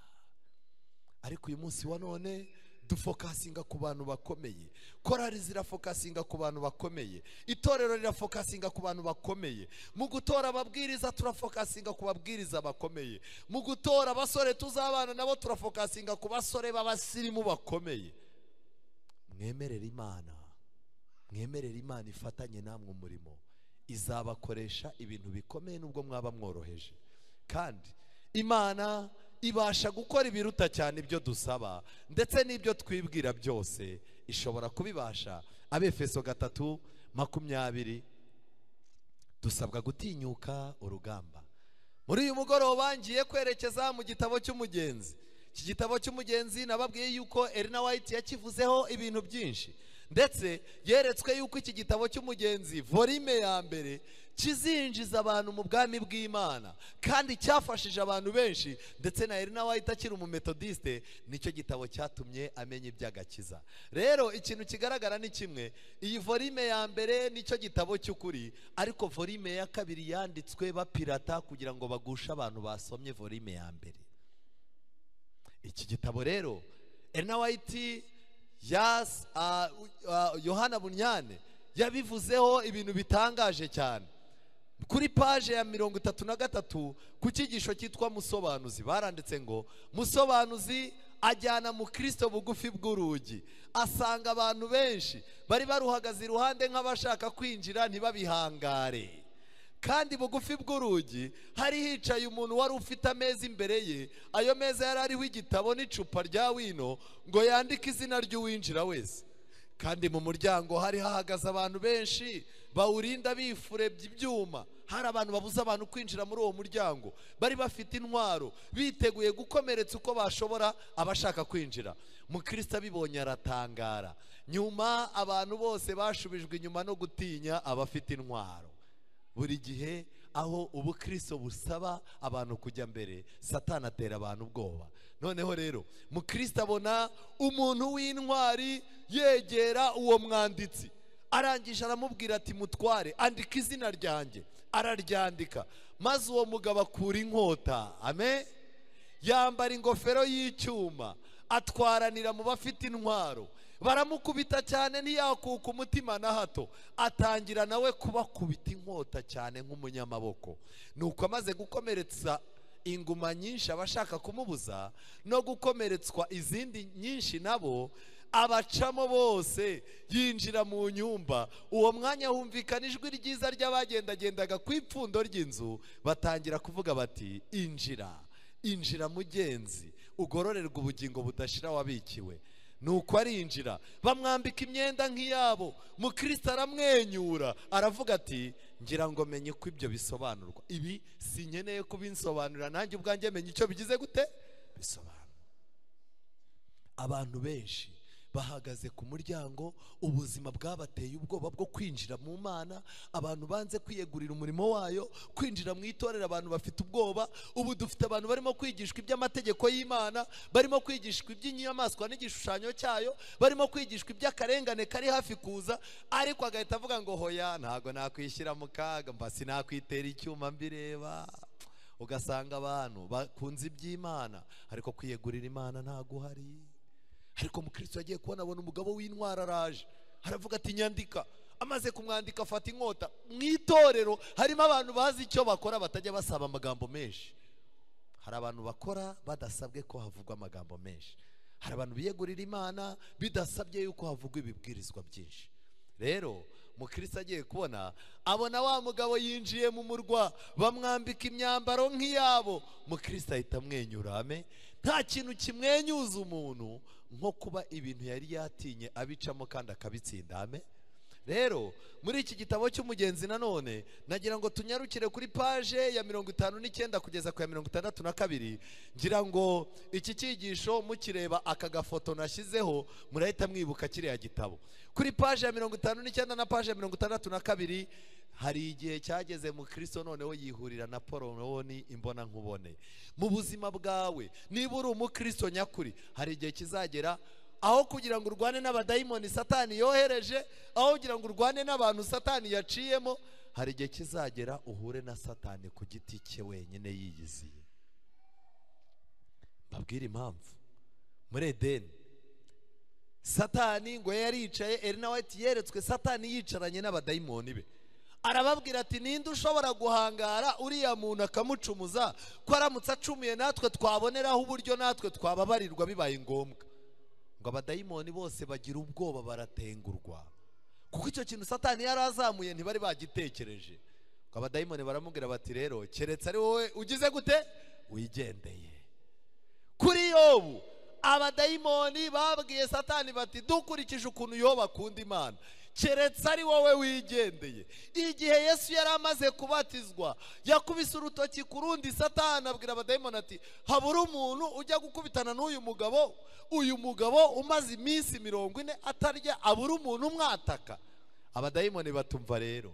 Ariko uyu munsi wa none dufokasinga ku bantu bakomeye, korari zirafokasinga ku bantu bakomeye, itorero rirafokasinga ku bantu bakomeye. Mu gutora ababwiriza turafokasinga ku babwiriza bakomeye, mu gutora abasore tuzabana nabo turafokasinga ku basore b'abasirimu bakomeye. Mwemerere Imana, mwemerere Imana ifatanye namwe umurimo, izabakoresha ibintu bikomeye nubwo mwaba mworoheje. Kandi Imana ibasha gukora ibiruta cyane ibyo dusaba ndetse n'ibyo twibwira byose, ishobora kubibasha. Abefeso 3 20. Dusabwa gutinyuka urugamba. Muri uyu mugoroba ngiye kwerekeza mu gitabo cy'umugenzi. Iki gitabo cy'umugenzi nababwiye yuko Elena White yakivuzeho ibintu byinshi, ndetse yeretswe yuko iki gitabo cy'umugenzi volume ya mbere kizinjiza abantu mu bwami bw'Imana, kandi cyafashije abantu benshi. Ndetse na Elena White akiri umumetodiste, nicyo gitabo cyatumye amenya iby'agakiza. Rero ikintu kigaragara ni kimwe, iyi volume ya mbere nicyo gitabo cy'ukuri, ariko volume ya kabiri yanditswe bapirata kugira ngo bagushe abantu basomye volume ya mbere. Iki gitabo rero Elena White Yohana Bunyane yabivuzeho ibintu bitangaje cyane. Kuri page ya 33 ku cyigisho cyitwa Musobanuzi baranditse ngo Musobanuzi ajyana mu Kristo bugufi bw'urugi, asanga abantu benshi bari baruhagaze iruhande nk'abashaka kwinjira ntibabihangare. Kandi bugufi bw'urugi hari hicaye umuntu wari ufite ameza imbere ye, ayo meza yari ariho igitabo n'icupa rya wino ngo yandike izina ry'uwinjira wese. Kandi mu muryango hari hahagaze abantu benshi bawurinda bifurebye ibyuma. Hari abantu babuza abantu kwinjira muri uwo muryango, bari bafite intwaro, biteguye gukomeretsa uko bashobora abashaka kwinjira. Mukristo abibonye aratangara. Nyuma abantu bose bashubijwe inyuma no gutinya abafite intwaro. Buri gihe aho ubukristo busaba abantu kujya mbere, Satani atera abantu ubwoba. Noneho rero mukristo abona umuntu w'intwari yegera uwo mwanditsi, arangije aramubwira ati mutware, andika izina ryanjye. Araryandika, maze uwo mugabo akura inkota, amen, yambara ingofero y'icyuma, atwaranira mu bafite intwaro. Baramukubita cyane ntiyakuka umutima na hato, atangira nawe kubakubita inkota cyane nk'umunyamaboko. Nuko amaze gukomeretsa inguma nyinshi abashaka kumubuza no gukomeretswa izindi nyinshi nabo abacamo bose, yinjira mu nyumba. Uwo mwanya humvikana ijwi ryiza ry'abagendagendaga ku ipfundo ry'inzu, batangira kuvuga bati injira, injira mugenzi, ugororerwa ubugingo budashira wabikiwe. Nuko arinjira, bamwambika imyenda nk'iyabo. Mukristo aramwenyura aravuga ati ngira ngo menye ko ibyo bisobanurwa. Ibi sinkeneye kubinsobanurira, nanjye ubwanjye menye icyo bigize gute bisobanura. Abantu benshi bahagaze ku muryango, ubuzima bwabateye ubwoba bwo kwinjira mu Mana. Abantu banze kwiyegurira umurimo wayo, kwinjira mu itorero abantu bafite ubwoba. Ubu dufite abantu barimo kwigishwa iby'amategeko y'Imana, barimo kwigishwa iby'inyamaswa n'igishushanyo cyayo, barimo kwigishwa iby'akarengane kari hafi kuza, ariko agahita avuga ngo hoya, ntago nakwishyira mu kaga, mba sinakwitera icyuma mbireba. Ugasanga abantu bakunze iby'Imana ariko kwiyegurira Imana ntago uhari. Ariko mukristo yagiye kubona abona umugabo w'intwara araje, aravuga ati nyandika. Amaze kumwandika afata inkota. Mu itorero harimo abantu bazi icyo bakora, batajya basaba amagambo menshi. Hari abantu bakora badasabwe ko havugwa amagambo menshi. Hari abantu biyegurira Imana bidasabye yuko havugwa ibibwirizwa byinshi. Rero mukristo agiye kubona abona wa mugabo yinjiye mu murwa, bamwambika imyambaro nk'iyabo. Mukristo ahita amwenyura. Amen. Nta kintu kimwenyuza umuntu nko kuba ibintu yari yatinye abicamo kandi akabitsinda. Amen. Rero muri iki gitabo cy'umugenzi nanone nagira ngo tunyarukire kuri page ya 59 kugeza ku ya 62. Ngira ngo iki cyigisho mukireba aka gafoto nashyizeho murahita mwibuka kiriya gitabo. Kuri page ya 59 na page ya 62 hari igihe cyageze mu Kristo noneho yihurira na Poloni imbona nkubone. Mu buzima bwawe niba uri umukristo nyakuri, hari igihe kizagera aho kugira ngo urwane n'abadayimoni Satani yohereje, aho kugira ngo urwane n'abantu Satani yaciyemo, hari igihe kizagera uhure na Satani ku giti cye wenyine yiyiziye. Mbabwire impamvu. Muri Edeni Satani ngo yaricaye, Elena White yeretswe Satani yicaranye n'abadayimoni be. Arababwira ati ninde ushobora guhangara uriya muntu akamucumuza, ko aramutse acumuye natwe twaboneraho uburyo natwe twababarirwa bibaye ngombwa. Ngo abadayimoni bose bagira ubwoba baratengurwa, kuko icyo kintu Satani yarazamuye ntibari bagitekereje. Ngo abadayimoni baramubwira bati rero keretse ari wowe ugize gute wigendeye. Kuri Yobu abadayimoni babwiye Satani bati dukurikije ukuntu Yobu akunda Imana, Keretse ari wowe wigendeye. Igihe Yesu yari amaze kubatizwa, yakubise urutoki ku rundi, Satani abwira abadayimoni ati habura umuntu ujya gukubitana n'uyu mugabo, uyu mugabo umaze iminsi 40 atarya, abura umuntu umwataka. Abadayimoni batumva rero,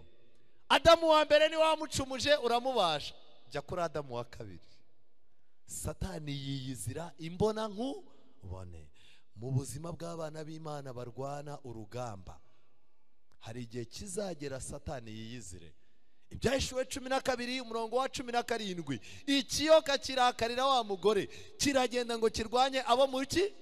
Adamu wa mbere ni wamucumuje uramubasha, jya kuri Adamu wa kabiri. Satani yiyizira imbona nkubone. Mu buzima bw'abana b'Imana barwana urugamba, hari igihe kizagera Satani yiyizire. Ibyahishuwe 12 umurongo wa 17, ikiyoka kirakarira wa mugore, kiragenda ngo kirwanye abo mu ki?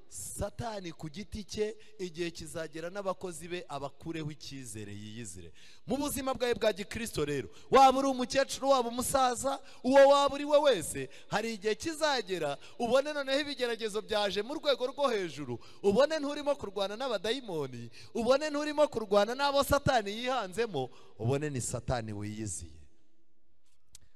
Satani ku giti cye. Igihe kizagera n'abakozi be abakureho icyizere, yiyizire. Mu buzima bwawe bwa gikristo rero, waba uri umukecuru, waba umusaza, uwo waba uri we wese, hari igihe kizagera ubone noneho ibigeragezo byaje mu rwego rwo hejuru, ubone nturimo kurwana n'abadayimoni, ubone nturimo kurwana n'abo Satani yihanzemo, ubone ni Satani wiyiziye.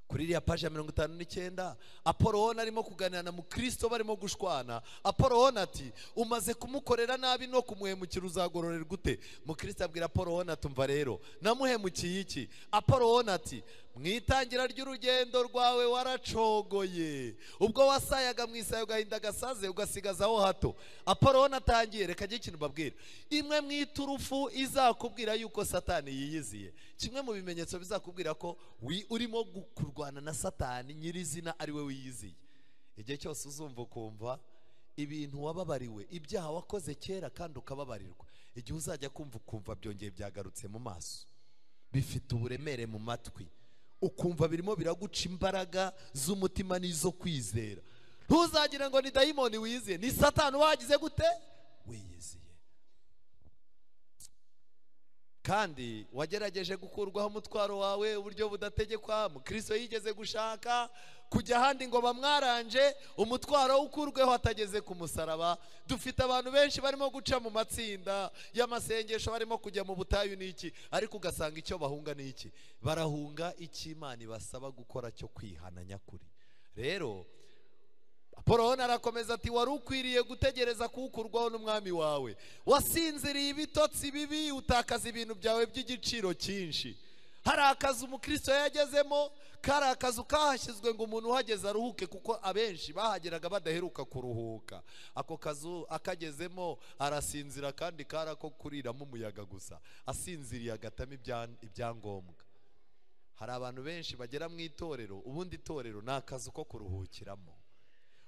Kuri iriya paji ya 59, Apoloni arimo kuganira na mukristo barimo gushwana. Apoloni ati umaze kumukorera nabi no kumuhemukira, uzagororerwa gute? Mukristo abwira Apoloni ati umva rero, namuhemukiye iki? Apoloni ati mu itangira ry'urugendo rwawe waracogoye, ubwo wasayaga mu isayo gahinda gasaze ugasigazaho hato. Apoloni atangiye, reka njye ikintu mbabwira, imwe mu iturufu izakubwira yuko Satani yiyiziye, kimwe mu bimenyetso bizakubwira ko urimo kurwana na Satani nyirizina ari we wiyiziye, igihe cyose uzumva ukumva ibintu wababariwe, ibyaha wakoze kera kandi ukababarirwa, igihe uzajya kumva ukumva byongeye byagarutse mu maso, bifite uburemere mu matwi, ukumva birimo biraguca imbaraga z'umutima n'izo kwizera, ntuzagira ngo ni dayimoni wiyiziye, ni Satani wagize gute? Wiyiziye. Kandi wagerageje gukurwaho umutwaro wawe uburyo budategekwa. Mukristo yigeze gushaka kujya ahandi ngo bamwaranje umutwaro ukurweho atageze ku musaraba. Dufite abantu benshi barimo guca mu matsinda y'amasengesho, barimo kujya mu butayu n'iki, ariko ugasanga icyo bahunga n'iki? Barahunga icyo Imana ibasaba gukora cyo kwihana nyakuri. Rero Apoloni arakomeza ati wari ukwiriye gutegereza kuwukurwaho n'umwami wawe, wasinziriye ibitotsi bibi, utakaza ibintu byawe by'igiciro cyinshi. Hari akazu umukristo yagezemo, kari akazu kahashyizwe ngo umuntu uhageze aruhuke, kuko abenshi bahageraga badaheruka kuruhuka. Ako kazu akagezemo arasinzira, kandi kari ako kuriramo umuyaga gusa, asinziriye agatamo ibyangombwa. Hari abantu benshi bagera mu itorero, ubundi itorero ni akazu ko kuruhukiramo.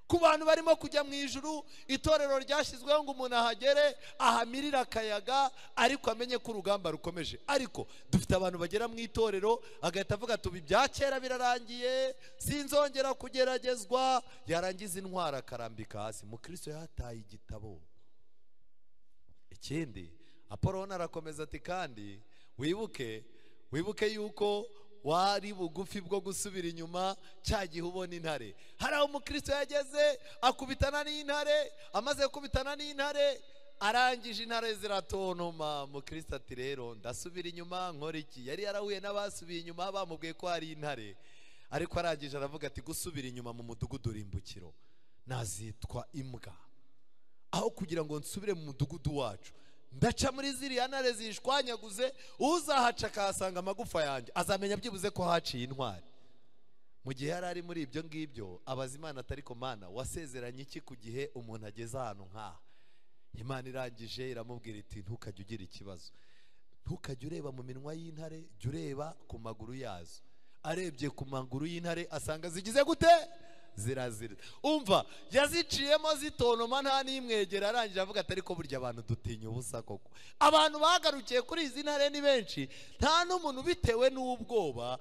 Ku bantu barimo kujya mu ijuru, itorero ryashyizweho ngo umuntu ahagere ahamirire akayaga, ariko amenye ko urugamba rukomeje. Ariko dufite abantu bagera mu itorero agahita avuga ati ibya kera birarangiye, sinzongera kugeragezwa, yarangiza intwara akarambika hasi. Mukristo yataye igitabo. Ikindi Apoloni arakomeza ati kandi wibuke yuko wari bugufi bwo gusubira inyuma cya gihe ubona intare. Hari aho umukristo yageze akubitana n'intare, amaze kubitana n'intare arangije intare ziratontoma. Mukristo ati rero ndasubira inyuma nkora iki? Yari yarahuye n'abasubiye inyuma bamubwiye ko hari intare, ariko arangije aravuga ati gusubira inyuma mu mudugudu rimbukiro nazitwa imbwa, aho kugira ngo nsubire mu mudugudu wacu ndaca muri ziriya ntare zishwanyaguze, uzahaca akahasanga amagufa yanjye azamenya byibuze ko haciye intwari. Mu gihe yari ari muri ibyo ngibyo abaza Imana atari ko Mana wasezeranye iki ku gihe umuntu ageze ahantu nk'aha? Imana irangije iramubwira iti ntukajye ugira ikibazo, ntukajye ureba mu minwa y'intare, jya ureba ku maguru yazo. Arebye ku maguru y'intare asanga zigize gute? Zirazira. Umva yaziciyemo zitonoma nta n'imwegera. Arangije avuga ati ariko burya abantu dutinya ubusa koko. Abantu bagarukiye kuri izi ntare ni benshi, nta n'umuntu bitewe n'ubwoba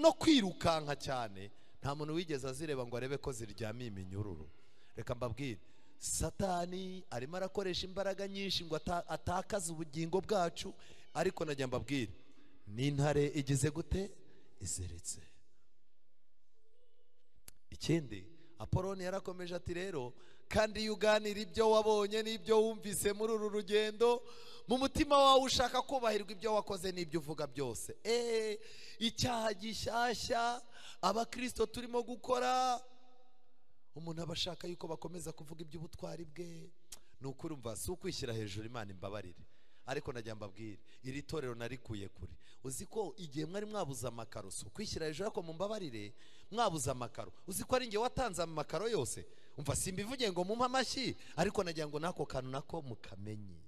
no kwirukanka cyane, nta muntu wigeze azireba ngo arebe ko ziryamiye iminyururu. Reka mbabwire, Satani arimo arakoresha imbaraga nyinshi ngo atakaze ubugingo bwacu, ariko najya mbabwire n'intare igize gute? Iziritse. Ikindi Apoloni yarakomeje ati rero kandi iyo uganira ibyo wabonye n'ibyo wumvise muri uru rugendo, mu mutima wawe ushaka kubahirwa ibyo wakoze n'ibyo uvuga byose. Icyaha gishyashya abakristo turimo gukora, umuntu aba ashaka yuko bakomeza kuvuga iby'ubutwari bwe. Ni ukuri umva si ukwishyira hejuru, Imana imbabarire, Ariko najya mbabwire, iri torero narikuye kure. Uzi ko igihe mwari mwabuze amakaro, si ukwishyira hejuru ariko mumbabarire, mwabuze amakaro, uzi ko ari njye watanze amakaro yose? Umva, simbivuge ngo mumpe amashyi, ariko nagira ngo nako kantu nako mukamenye.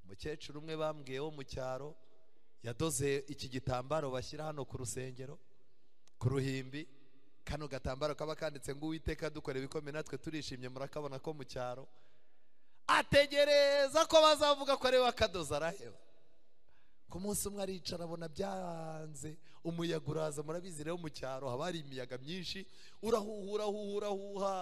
Umukecuru umwe bambwiye wo mu cyaro yadoze iki gitambaro bashyira hano ku rusengero ku ruhimbi, kano gatambaro kaba kanditse ngo Uwiteka dukora ibikomeye natwe turishimye, murakabona ko mu cyaro. Ategereza ko bazavuga ko ari we akadoze, araheba. Ku munsi umwe aricara abona byanze, umuyaga uraza. Murabizi rero mu cyaro haba hari imiyaga myinshi, urahuha urahuha urahuha.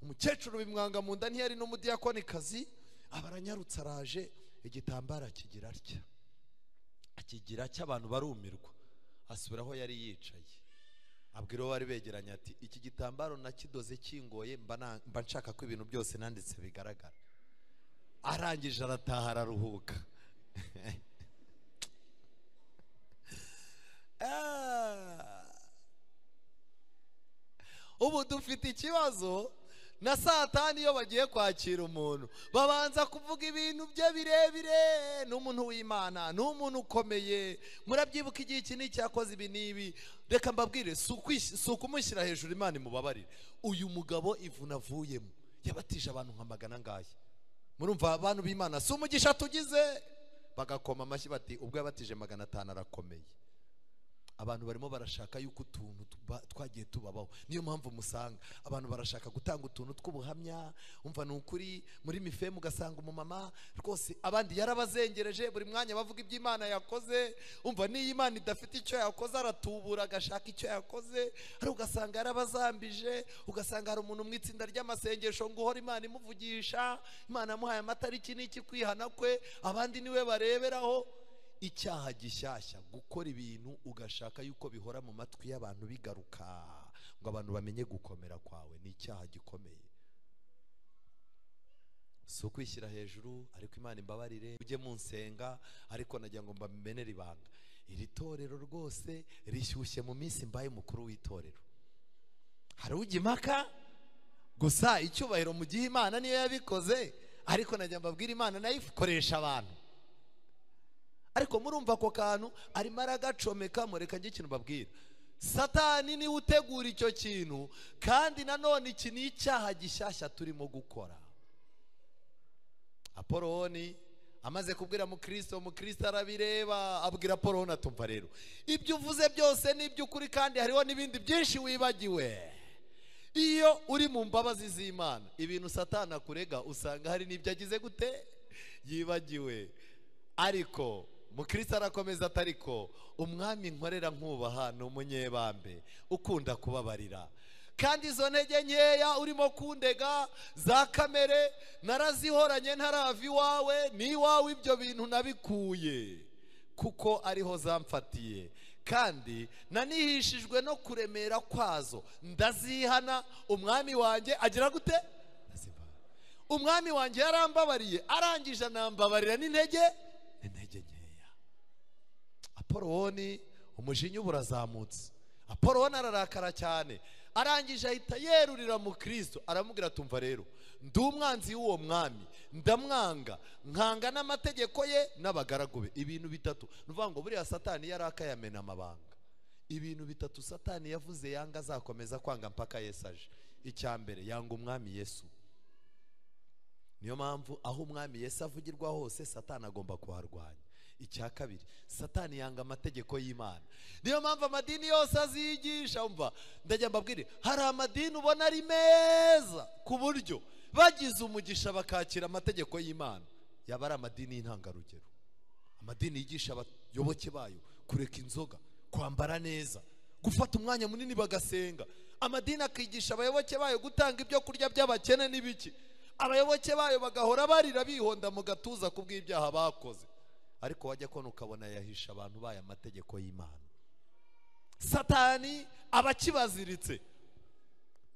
Umukecuru bimwanga mu nda, ntiyari n'umudiyakonikazi, aba aranyarutse araje, igitambaro akigira atya, akigira cy'abantu barumirwa. Asubira aho yari yicaye, abwira uwo bari begeranye ati iki gitambaro nakidoze kingoye, mba nshaka ko ibintu byose nanditse bigaragara. Arangije arataha araruhuka. Ubu dufite ikibazo na Satani. Iyo bagiye kwakira umuntu babanza kuvuga ibintu bye birebire, ni umuntu w'Imana, ni umuntu ukomeye, murabyibuka igihe iki n'icyakoze ibi n'ibi. Reka mbabwire, si ukumushyira hejuru, Imana imubabarire. Uyu mugabo ivuna avuyemo yabatije abantu nka magana angahe? Murumva abantu b'Imana, si umugisha tugize? Bagakoma amashyi bati ubwo yabatije 500 arakomeye. Abantu barimo barashaka yuko utuntu twagiye tubabaho. Niyo mpamvu musanga abantu barashaka gutanga utuntu tw'ubuhamya. Umva, ni ukuri muri mifemu ugasanga umumama rwose abandi yarabazengereje, buri mwanya bavuga iby'Imana yakoze. Umva, niyo Imana idafite icyo yakoze aratubura agashaka icyo yakoze. Hari ugasanga yarabazambije, ugasanga hari umuntu mu itsinda ry'amasengesho ngo uhora Imana imuvugisha, Imana yamuhaye amatariki n'iki kwihana kwe, abandi niwe bareberaho. Icyaha gishyashya, gukora ibintu ugashaka yuko bihora mu matwi y'abantu bigaruka ngo abantu bamenye gukomera kwawe, ni icyaha gikomeye. Si ukwishyira hejuru, ariko Imana imbabarire, ujye munsenga, ariko nagira ngo mbamenere ibanga. Iri torero rwose rishyushye mu minsi mbaye umukuru w'itorero. Hari ujya impaka gusa, icyubahiro mu gihe Imana niyo yabikoze, ariko nagira mbabwire Imana nayo ikoresha abantu. Ariko murumva ako kantu arimo aragacomeka. Mureka njye ikintu babwira, Satani niwe utegura icyo kintu. Kandi nanone iki ni icyaha gishyashya turimo gukora. Apoloni amaze kubwira mukristo, mukristo arabireba, abwira Apoloni atumva rero ibyo uvuze byose ni iby'ukuri, kandi hariho n'ibindi byinshi wibagiwe. Iyo uri mu mbabazi z'Imana, ibintu Satani akurega usanga hari n'ibyo agize gute yibagiwe. Ariko mukristo arakomeza atariko umwami nkorera nkubaha ni umunyebambe ukunda kubabarira, kandi izo ntege nkeya urimo kundega za kamere narazihoranye ntarava iwawe, ni iwawe ibyo bintu nabikuye kuko ariho zamfatiye, kandi nanihishijwe no kuremera kwazo, ndazihana. Umwami wanjye agira gute? Umwami wanjye yarambabariye, arangije anambabarira n'intege nkeya. Apoloni umujinya uburazamutse, Apoloni ararakara cyane, arangije ahita yerurira mu Kristo, aramubwira tumva rero ndi umwanzi w'uwo mwami, ndamwanga, nkanga n'amategeko ye n'abagaragu be. Ibintu bitatu, nuvuga ngo buriya Satani yarakayamena amabanga. Ibintu bitatu Satani yavuze yanga azakomeza kwanga mpaka Yesu aje. Icya mbere, yanga umwami Yesu. Niyo mpamvu aho umwami Yesu avugirwa hose Satani agomba kuharwanya. Icya kabiri, Satani yanga amategeko y'Imana. Niyo mpamvu amadini yose azigisha. Umva, ndajya mbabwire, hari amadini ubona ari meza ku buryo bagize umugisha bakakira amategeko y'Imana, yaba ari amadini y'intangarugero. Amadini yigisha abayoboke bayo kureka inzoga, kwambara neza, gufata umwanya munini bagasenga. Amadini akigisha abayoboke bayo gutanga ibyo kurya by'abakene n'ibiki. Abayoboke bayo bagahora barira bihonda mu gatuza kubw'ibyaha bakoze. Ariko wajya kona ukabona yahisha abantu bayo amategeko y'Imana. Satani abakibaziritse.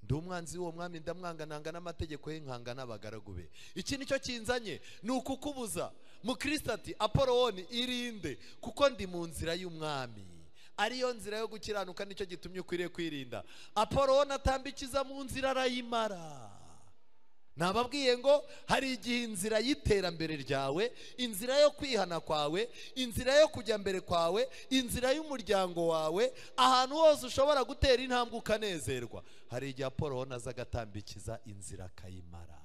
Ndi umwanzi w'uwo mwami, ndamwanga, nanga n'amategeko ye, nkanga n'abagaragu be. Iki nicyo kinzanye, ni ukukubuza. Mukristo ati Apoloni irinde, kuko ndi mu nzira y'umwami, ariyo nzira yo gukiranuka, nicyo gitumye ukwiriye kwirinda. Apoloni atambikiza mu nzira arayimara. Nababwiye ngo hari igihe inzira y'iterambere ryawe, inzira yo kwihana kwawe, inzira yo kujya mbere kwawe, inzira y'umuryango wawe, ahantu hose ushobora gutera intambwe ukanezerwa, hari igihe Apoloni aza agatambikiza inzira akayimara.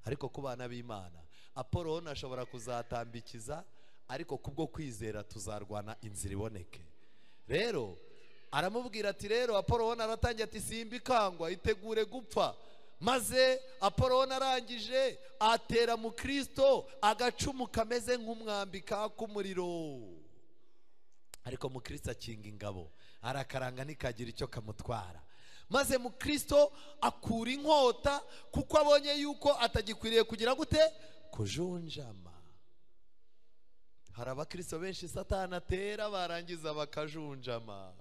Ariko ku bana b'Imana, Apoloni ashobora kuzatambikiza, ariko kubwo kwizera tuzarwana inzira iboneke. Rero aramubwira ati rero Apoloni aratangiye ati simbikangwa, itegure gupfa. Maze Apoloni arangije atera mu Kristo agacumu kameze nk'umwambi kaka umuriro. Ariko mu Kristo akinga ingabo, arakaranga ntikagira icyo kamutwara. Maze mu Kristo akura inkota kuko abonye yuko atagikwiriye kugira gute? Kujunjama. Hari abakristo benshi Satani atera barangiza bakajunjama.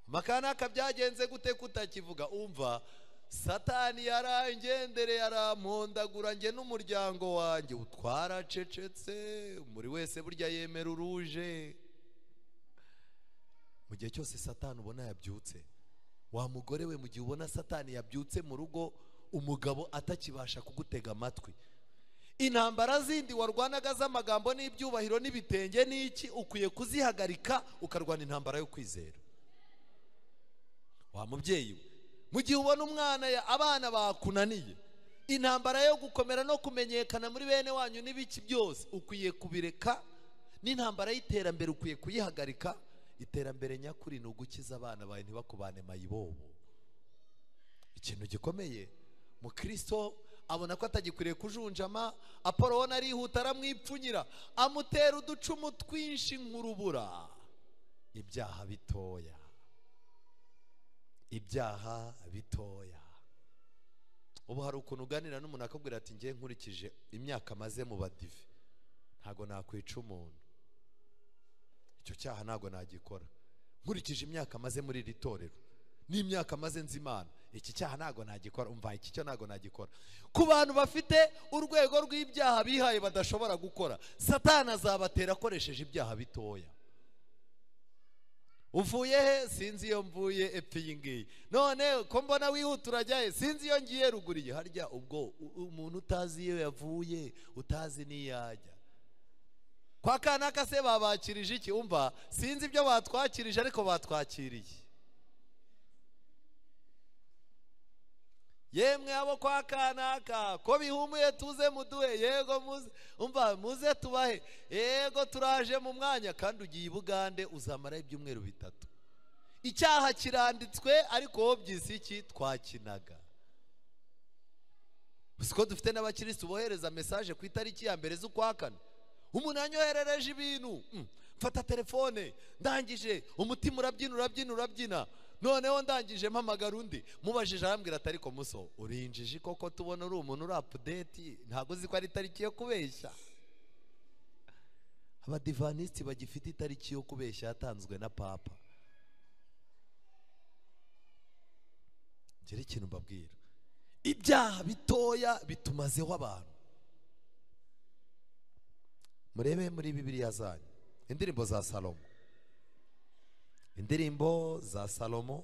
Makanaka byagenze gute kutakivuga? Umva, Satani yarangendereye arampondagura nge n'umuryango wanjye, utwaracecetse. Muri wese burya yemera uruje. Mu gihe cyose Satani ubona yabyutse, wa mugore we, mu gihe ubona Satani yabyutse mu rugo, umugabo atakibasha kugutega amatwi, intambara zindi warwanaga z'amagambo n'ibyubahiro n'ibitenge n'iki, ukwiye kuzihagarika ukarwana intambara yo kwizera. Wa mubyeyi we, mu gihe ubona umwana abana bakunaniye, intambara yo gukomera no kumenyekana muri bene wanyu n'ibiki byose ukwiye kubireka, n'intambara y'iterambere ukwiye kuyihagarika. Iterambere nyakuri ni ugukiza abana bawe ntibakubane mayibobo. Ikintu gikomeye, mu Kristo abona ko atagikwiriye kujunjama, Apoloni arihuta aramwipfunyira, amutera uducumu twinshi nk'urubura. Ibyaha bitoya, ibyaha bitoya. Ubu hari ukuntu uganira n'umuntu akabwira ati ngiye nkurikije imyaka maze mu badive ntago nakwica umuntu, icyo cyaha ntago nagikora. Nkurikije imyaka maze muri iri torero n'imyaka maze nzi Imana, iki cyaha ntago nagikora, umva iki cyo ntago nagikora. Ku bantu bafite urwego rw'ibyaha bihaye badashobora gukora, Satani azabatera akoresheje ibyaha bitoya. Uvuye he? Sinzi iyo mvuye epfo iyi ngiyi. None ko mbona wihuta urajya he? Sinzi iyo ngiye ruguru. Harya ubwo umuntu utazi iyo yavuye, utazi n'iyajya. Kwa kanaka se babakirije iki? Umva sinzi ibyo batwakirije ariko batwakiriye. Yemwe abo kwa kanaka ko bihumuye tuze muduhe, yego muze, umva muze tubahe, yego turaje mu mwanya. Kandi ugiye i Bugande uzamara ibyumweru 3. Icyaha kiranditswe ariko wowe byisi iki twakinaga. Siko dufite n'abakristo bohereza message ku itariki ya 1 z'ukwa 4. Umuntu anyoherereje ibintu, mfata telefone ndangije umutima urabyina urabyina urabyina. Noneho ndangije mpamagara undi, mubajije arambwira ati ariko muso urinjije koko, tubona uri umuntu uri update, ntago uzi ko ari itariki yo kubeshya. Abadivanisiti bagifite itariki yo kubeshya yatanzwe na papa. Ngere ikintu mbabwira, ibyaha bitoya bitumazeho abantu. Murebe muri Bibiliya zanyu indirimbo za Salomo, indirimbo za Salomo,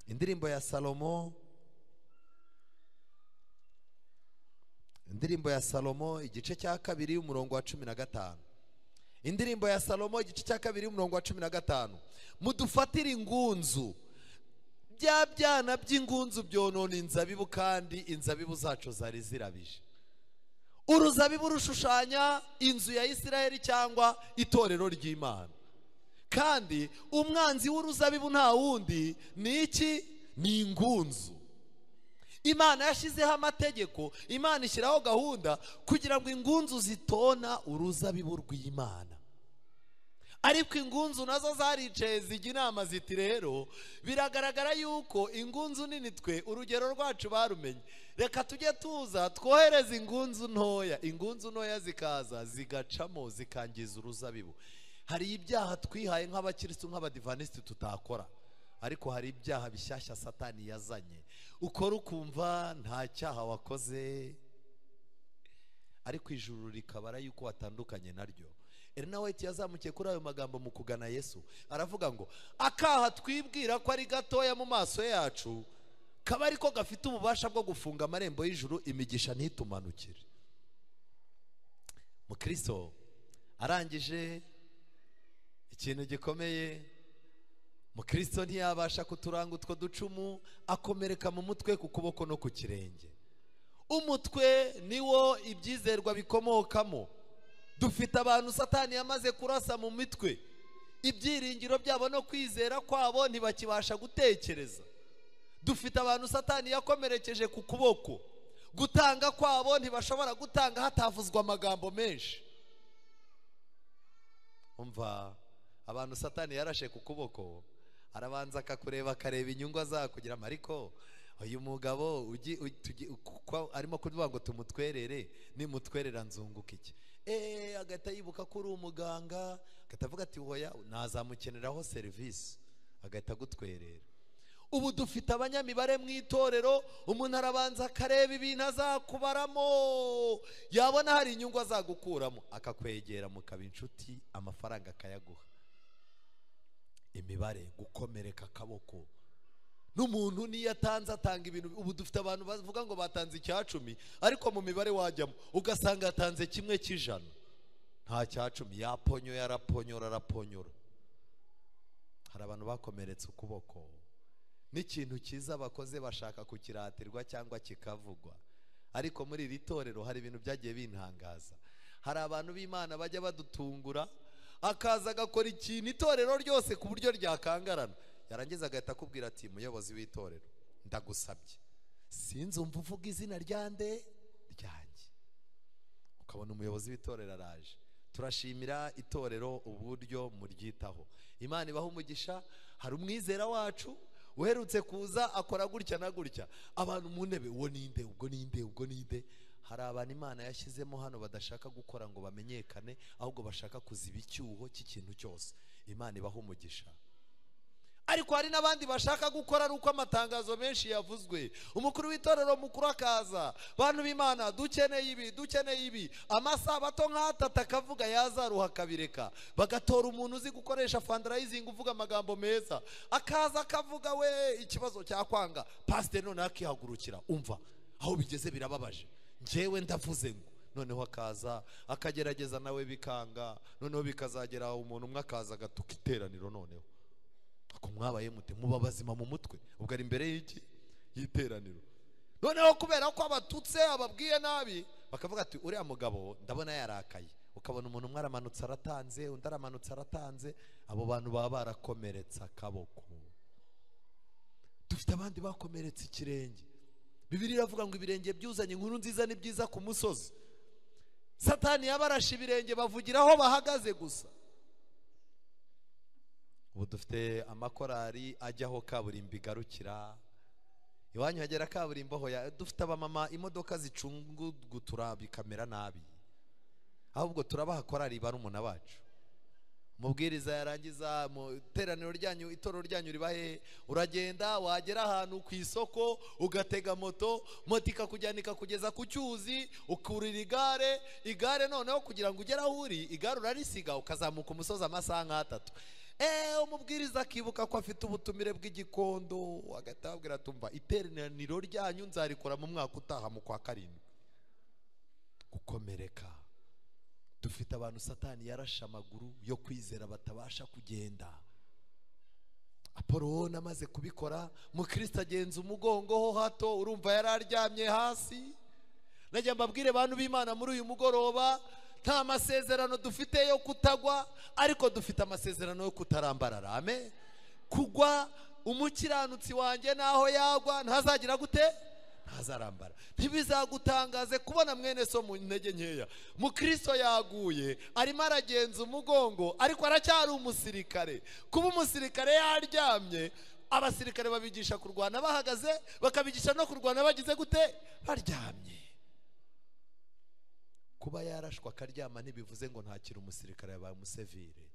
indirimbo ya Salomo, indirimbo ya Salomo igice cya 2 umurongo wa 15. Indirimbo ya Salomo igice cya 2 umurongo wa 15. Mudufatire ingunzu, bya byana by'ingunzu byonona inzabibu, kandi inzabibu zacu zari zirabije. Uruzabibu rushushanya inzu ya Isiraheli cyangwa itorero ry'Imana. Kandi umwanzi w'uruzabibu nta wundi ni iki? Ni ingunzu. Imana yashyizeho amategeko, Imana ishyiraho gahunda kugira ngo ingunzu zitona uruzabibu rw'Imana. Ariko ingunzu nazo zaricaye zijya inama ziti rero biragaragara yuko ingunzu nini twe urugero rwacu barumenye, reka tujye tuza twohereza ingunzu ntoya. Ingunzu ntoya zikaza zigacamo zikangiza uruzabibu. Hari ibyaha twihaye nk'abakristo nk'abadivanisiti tutakora, ariko hari ibyaha bishyashya Satani yazanye ukora ukumva nta cyaha wakoze, ariko ijuru rikabara yuko watandukanye naryo. Elena White yazamukiye kuri ayo magambo mu kugana Yesu, aravuga ngo akaha twibwira ko ari gatoya mu maso yacu Kaba ariko gafite ububasha bwo gufunga amarembo y'ijuru, imigisha ntitumanukire. Mukristo arangije ikintu gikomeye. Mukristo ntiyabasha kuturanga utwo ducumu, akomereka mu mutwe, ku kuboko no ku kirenge. Umutwe niwo ibyizerwa bikomokamo. Dufite abantu Satani yamaze kurasa mu mitwe, ibyiringiro byabo no kwizera kwabo ntibakibasha gutekereza. Dufite abantu Satani yakomerekeje ku kuboko, gutanga kwabo ntibashobora gutanga hatavuzwa amagambo menshi. Umva, abantu Satani yarashe ku kuboko, arabanza akakureba akareba inyungu azakugira, ariko uyu mugabo arimo kuvuga ngo tumutwerere, nimutwerera nzunguka iki? Agahita yibuka ko uri umuganga, agahita avuga ati hoya nazamukeneraho serivisi, agahita agutwerera. Ubu dufite abanyamibare mu itorero, umuntu arabanza akareba ibintu azakubaramo, yabona hari inyungu azagukuramo akakwegera mukaba inshuti, amafaranga akayaguha. Imibare, gukomereka akaboko. N'umuntu niyo atanze atanga ibintu. Ubu dufite abantu bavuga ngo batanze 10, ariko mu mibare wajyamo ugasanga yatanze 1%, nta 10, yaponyoye, araponyora, araponyora. Hari abantu bakomeretse ukuboko, n'ikintu cyiza bakoze bashaka kukiratirwa cyangwa kikavugwa. Ariko muri iri torero hari ibintu byagiye bintangaza. Hari abantu b'Imana bajya badutungura, akaza agakora ikintu itorero ryose ku buryo ryakangarana, yarangiza agahita akubwira ati muyobozi w'itorero ndagusabye sinzumva uvuga izina ryande ryanjye. Ukabona umuyobozi w'itorero araje. Turashimira itorero uburyo muryitaho, Imana ibaha umugisha. Hari umwizera wacu uherutse kuza akora gutya na gutya, abantu mu ntebe, uwo ninde, ubwo ninde, ubwo ninde. Hari abantu Imana yashyizemo hano badashaka gukora ngo bamenyekane, ahubwo bashaka kuziba icyuho cy'ikintu cyose. Imana ibaha umugisha. Ariko hari n'abandi bashaka gukora ari uko amatangazo menshi yavuzwe, umukuru w'itorero mukuru akaza, bantu b'Imana dukeneye ibi, dukeneye ibi, amasabato nk'atatu akavuga, yazaruha akabireka, bagatora umuntu uzi gukoresha fundraising uvuga amagambo meza, akaza akavuga we ikibazo cyakwanga, pastor none akihagurukira, umva aho bigeze birababaje, njyewe ndavuze ngo noneho akaza akagerageza nawe bikanga, noneho bikazagera umuntu umwe akaza agatuka iteraniro, noneho ako mwabaye mute, muba bazima mu mutwe, ubwo ari imbere y'iki y'iteraniro. Noneho kubera ko abatutse ababwiye nabi, bakavuga ati uriya mugabo ndabona yarakaye. Ukabona umuntu umwe aramanutse aratanze, undi aramanutse aratanze, abo bantu baba barakomeretse akaboko. Dufite abandi bakomeretse ikirenge. Bibiliya iravuga ngo ibirenge byuzanye inkuru nziza ni byiza ku musozi. Satani yabarashe ibirenge bavugiraho bahagaze gusa. Ubu dufite amakorari ajyaho kaburimbo igarukira, iwanyu hagera kaburimbo hoya. Dufite abamama imodoka zicungugutura bikamera nabi, ahubwo turabaha korari barumuna bacu. Umubwiriza yarangiza mu iteraniro ryanyu, itorero ryanyu ribahe, uragenda wagera ahantu ku isoko ugatega moto, moto ikakujyana ikakugeza ku cyuzi, ukurira igare, igare noneho kugira ngo ugere aho uri, igare urarisiga ukazamuka umusozi amasaha nk'atatu. Umubwiriza akibuka ko afite ubutumire bw'igikondo, agahita ababwira ati umva iteraniro ryanyu nzarikora mu mwaka utaha mu kwa 7. Gukomereka. Dufite abantu Satani yarashe amaguru yo kwizera batabasha kugenda. Apollo amaze kubikora, Mukristo agenza umugongo ho hato, urumva yararyamye hasi. Najya mbabwire bantu b'Imana muri uyu mugoroba, nta masezerano dufite yo kutagwa, ariko dufite amasezerano yo kutarambarara. Amen. Kugwa umukiranutsi wanjye naho yagwa ntazagira gute? Ntazarambara. Ntibizagutangaze kubona mwene so mu ntege nkeya. Mukristo yaguye arimo aragenza umugongo, ariko aracyari umusirikare. Kuba umusirikare yaryamye, abasirikare babigisha kurwana bahagaze, bakabigisha no kurwana bagize gute? Baryamye. Kuba yarashwa akaryama ntibivuze ngo ntakiri umusirikare, yabaye umusevire.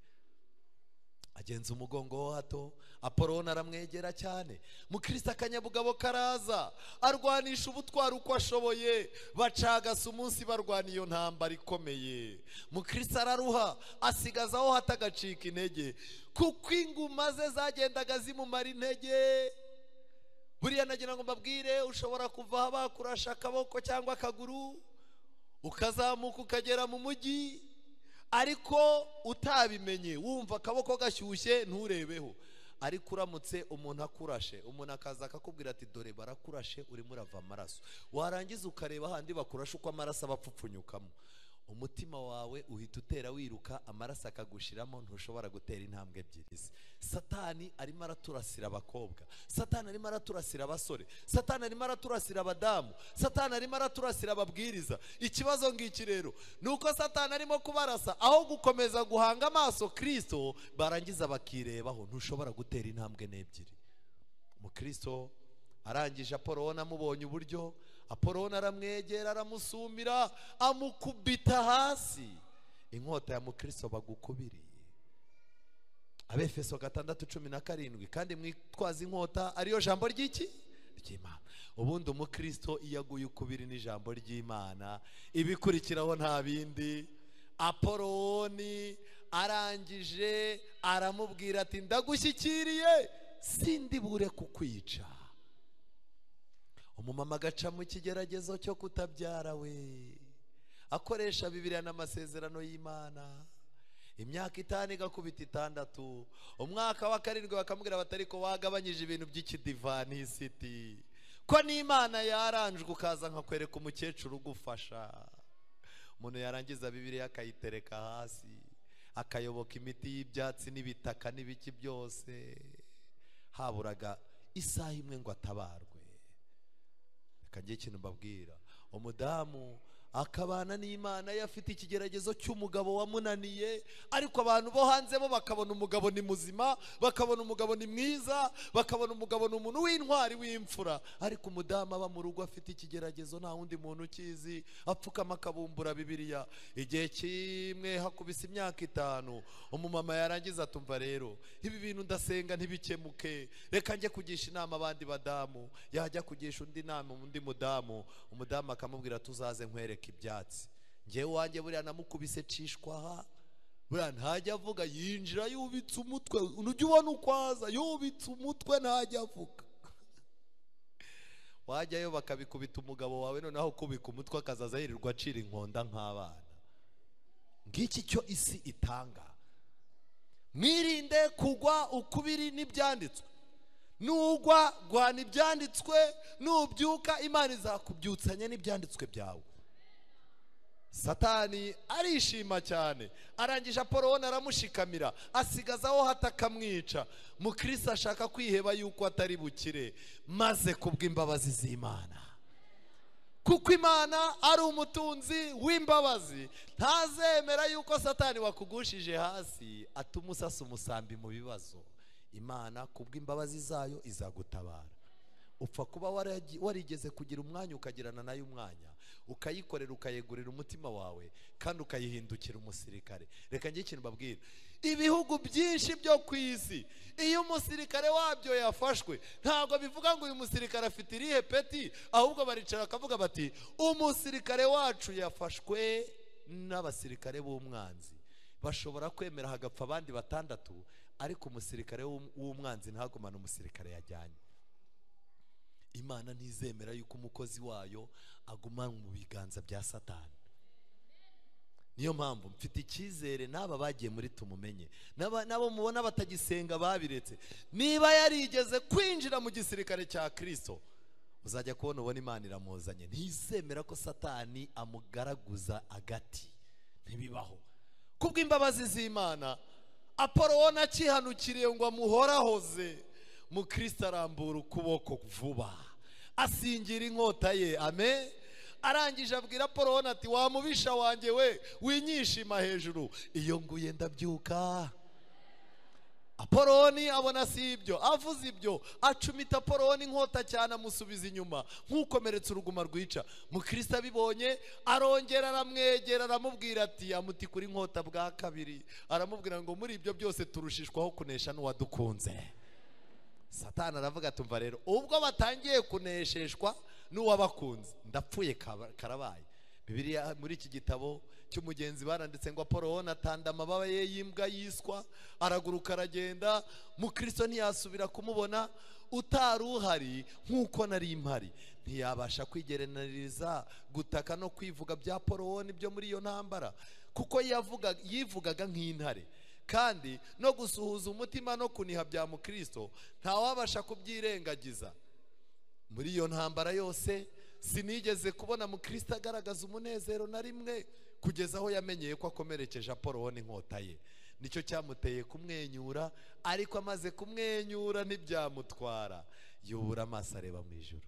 Agenza umugongo ho hato, Apollo aramwegera cyane. Mukristo akanyabugabo karaza, arwanisha ubutwari uko ashoboye, bacagasa umunsi barwana iyo ntambara ikomeye. Mukristo araruha, asigaza aho hato agacika intege, kuko inguma ze zagendaga zimumara intege. Buriya nagira ngo mbabwire, ushobora kuva bakurasha akaboko cyangwa akaguru ukazamuka ukagera mu mujyi, ariko utabimenye, wumva akaboko gashyushye nturebeho. Ariko uramutse umuntu akurashe, umuntu akaza akakubwira ati dore barakurashe urimo urava amaraso, warangiza ukareba handi bakurashe uko amaraso abapfupfunyukamo, umutima wawe uhita utera wiruka, amaraso akagushiramo, ntushobora gutera intambwe ebyiri. Satani arimo araturasira abakobwa, Satani arimo araturasira abasore, Satani arimo araturasira abadamu, Satani arimo araturasira ababwiriza. Ikibazo ngiki rero nuko Satani arimo kubarasa aho gukomeza guhanga amaso Kristo, barangiza bakirebaho, ntushobora gutera intambwe n'ebyiri. Mukristo arangije Apoloni amubonye uburyo, Apoloni aramwegera aramusumira amukubita hasi. Inkota ya mukristo bagukubiriye. Abefeso 6:17, kandi mwitwaza inkota ariyo jambo ry'iki? Ry'Imana. Ubundi umukristo iyo aguye ukubiri n'ijambo ry'Imana, ibikurikiraho nta bindi. Apoloni arangije aramubwira ati ndagushyikiriye sindi bure kukwica. Umumama agaca mu kigeragezo cyo kutabyara we, akoresha Bibiliya n'amasezerano y'Imana. Imyaka 5 igakubita 6, umwaka wa 7 bakamubwira batari ko wagabanyije ibintu by'ikidivanisiti, ko n'Imana yaranjwe ukaza nkakwereka umukecuru ugufasha. Umuntu yarangiza Bibiliya akayitereka hasi, akayoboka imiti y'ibyatsi n'ibitaka n'ibiki byose. Haburaga isaha imwe ngo atabarwe. Kangiye ikintu mbabwira, umudamu akabana n'Imana yafite ikigeragezo cy'umugabo wamunaniye, ariko abantu bo hanze bo bakabona umugabo ni muzima, bakabona umugabo ni mwiza, bakabona umugabo ni umuntu w'intwari w'imfura, ariko umudamu aba mu rugo afite ikigeragezo nta wundi muntu ukizi, apfukama akabumbura Bibiliya. Igihe kimwe hakubise imyaka 5, umumama yarangiza atumva rero ibi bintu ndasenga ntibikemuke, reka njye kugisha inama abandi badamu. Yajya kugisha undi nama undi mudamu, umudamu akamubwira tuzaze nkwereke ibyatsi. Njyewe wanjye buriya namukubise cishwaha, buriya ntajya avuga, yinjira yubitse umutwe, ujya ubona ukwaza yubitse umutwe ntajya avuga. Wajyayo bakabikubita umugabo wawe, noneho kubika umutwe akazaza yirirwa acira inkonda nk'abana. Ngiki cyo isi itanga. Mwirinde kugwa ukubiri n'ibyanditswe. Nugwa gwana ibyanditswe, nubyuka Imana izakubyutsanya n'ibyanditswe byawe. Satani arishima cyane, arangije Apoloni aramushikamira, asigazaho hatakamwica. Mukristo ashaka kwiheba yuko atari bukire, maze kubw'imbabazi z'Imana, kuko Imana ari umutunzi w'imbabazi, ntazemera yuko Satani wakugushije hasi atuma usasa umusambi mu bibazo. Imana kubw'imbabazi zayo izagutabara. Upfa kuba warigeze kugira umwanya ukagirana nayo umwanya, ukayikorera ukayegurira umutima wawe, kandi ukayihindukira umusirikare. Reka njye ikintu mbabwira, ibihugu byinshi byo ku isi iyo umusirikare wabyo yafashwe, ntabwo bivuga ngo uyu musirikare afite irihe peti, ahubwo baricara bakavuga bati umusirikare wacu yafashwe n'abasirikare b'umwanzi. Bashobora kwemera hagapfa abandi 6, ariko umusirikare w'umwanzi ntagumane umusirikare yajyanye. Imana ntizemera yuko umukozi wayo aguma mu biganza bya Satani. Niyo mpamvu mfite icyizere n'aba bagiye muri tumumenye, n'abo mubona batagisenga babiretse, niba yarigeze kwinjira mu gisirikare cya Kristo, uzajya kubona ubona Imana iramuzanye. Ntizemera ko Satani amugaraguza agati, ntibibaho. Kubw'imbabazi z'Imana, Apoloni akihanukiriye ngo amuhorahoze, Mukristo arambura ukuboko vuba, asingira inkota ye. Amen. Arangije abwira Apoloni ati wa mubisha wanjye we, winyishima hejuru, iyo nguye ndabyuka. Apoloni abona si ibyo, avuze ibyo, acumita Apoloni inkota cyane amusubiza inyuma nk'ukomeretse uruguma rwica. Mukristo abibonye arongera aramwegera aramubwira ati amuti kuri inkota bwa kabiri, aramubwira ngo muri ibyo byose turushishwaho kunesha n'uwadukunze. Satani aravuga tumva rero ubwo batangiye kunesheshwa n'uwabakunze, ndapfuye karabaye. Bibiliya muri iki gitabo cy'umugenzi baranditse ngo Apoloni atanda amababa ye y'imbwa yiswa, araguruka aragenda. Mukristo ntiyasubira kumubona. utari uhari nk'uko nari mpari ntiyabasha kwigereraniriza gutaka no kwivuga bya Apolowoni byo muri iyo ntambara, kuko yivugaga nk'intare. Kandi no gusuhuza umutima no kuniha bya mukristo ntawabasha kubyirengagiza. Muri iyo ntambara yose sinigeze kubona mukristo agaragaza umunezero na rimwe, kugeza aho yamenyeye ko akomerekeje Apolowoni inkota ye. Nicyo cyamuteye kumwenyura, ariko amaze kumwenyura ntibyamutwara, yubura amaso areba mu ijuru.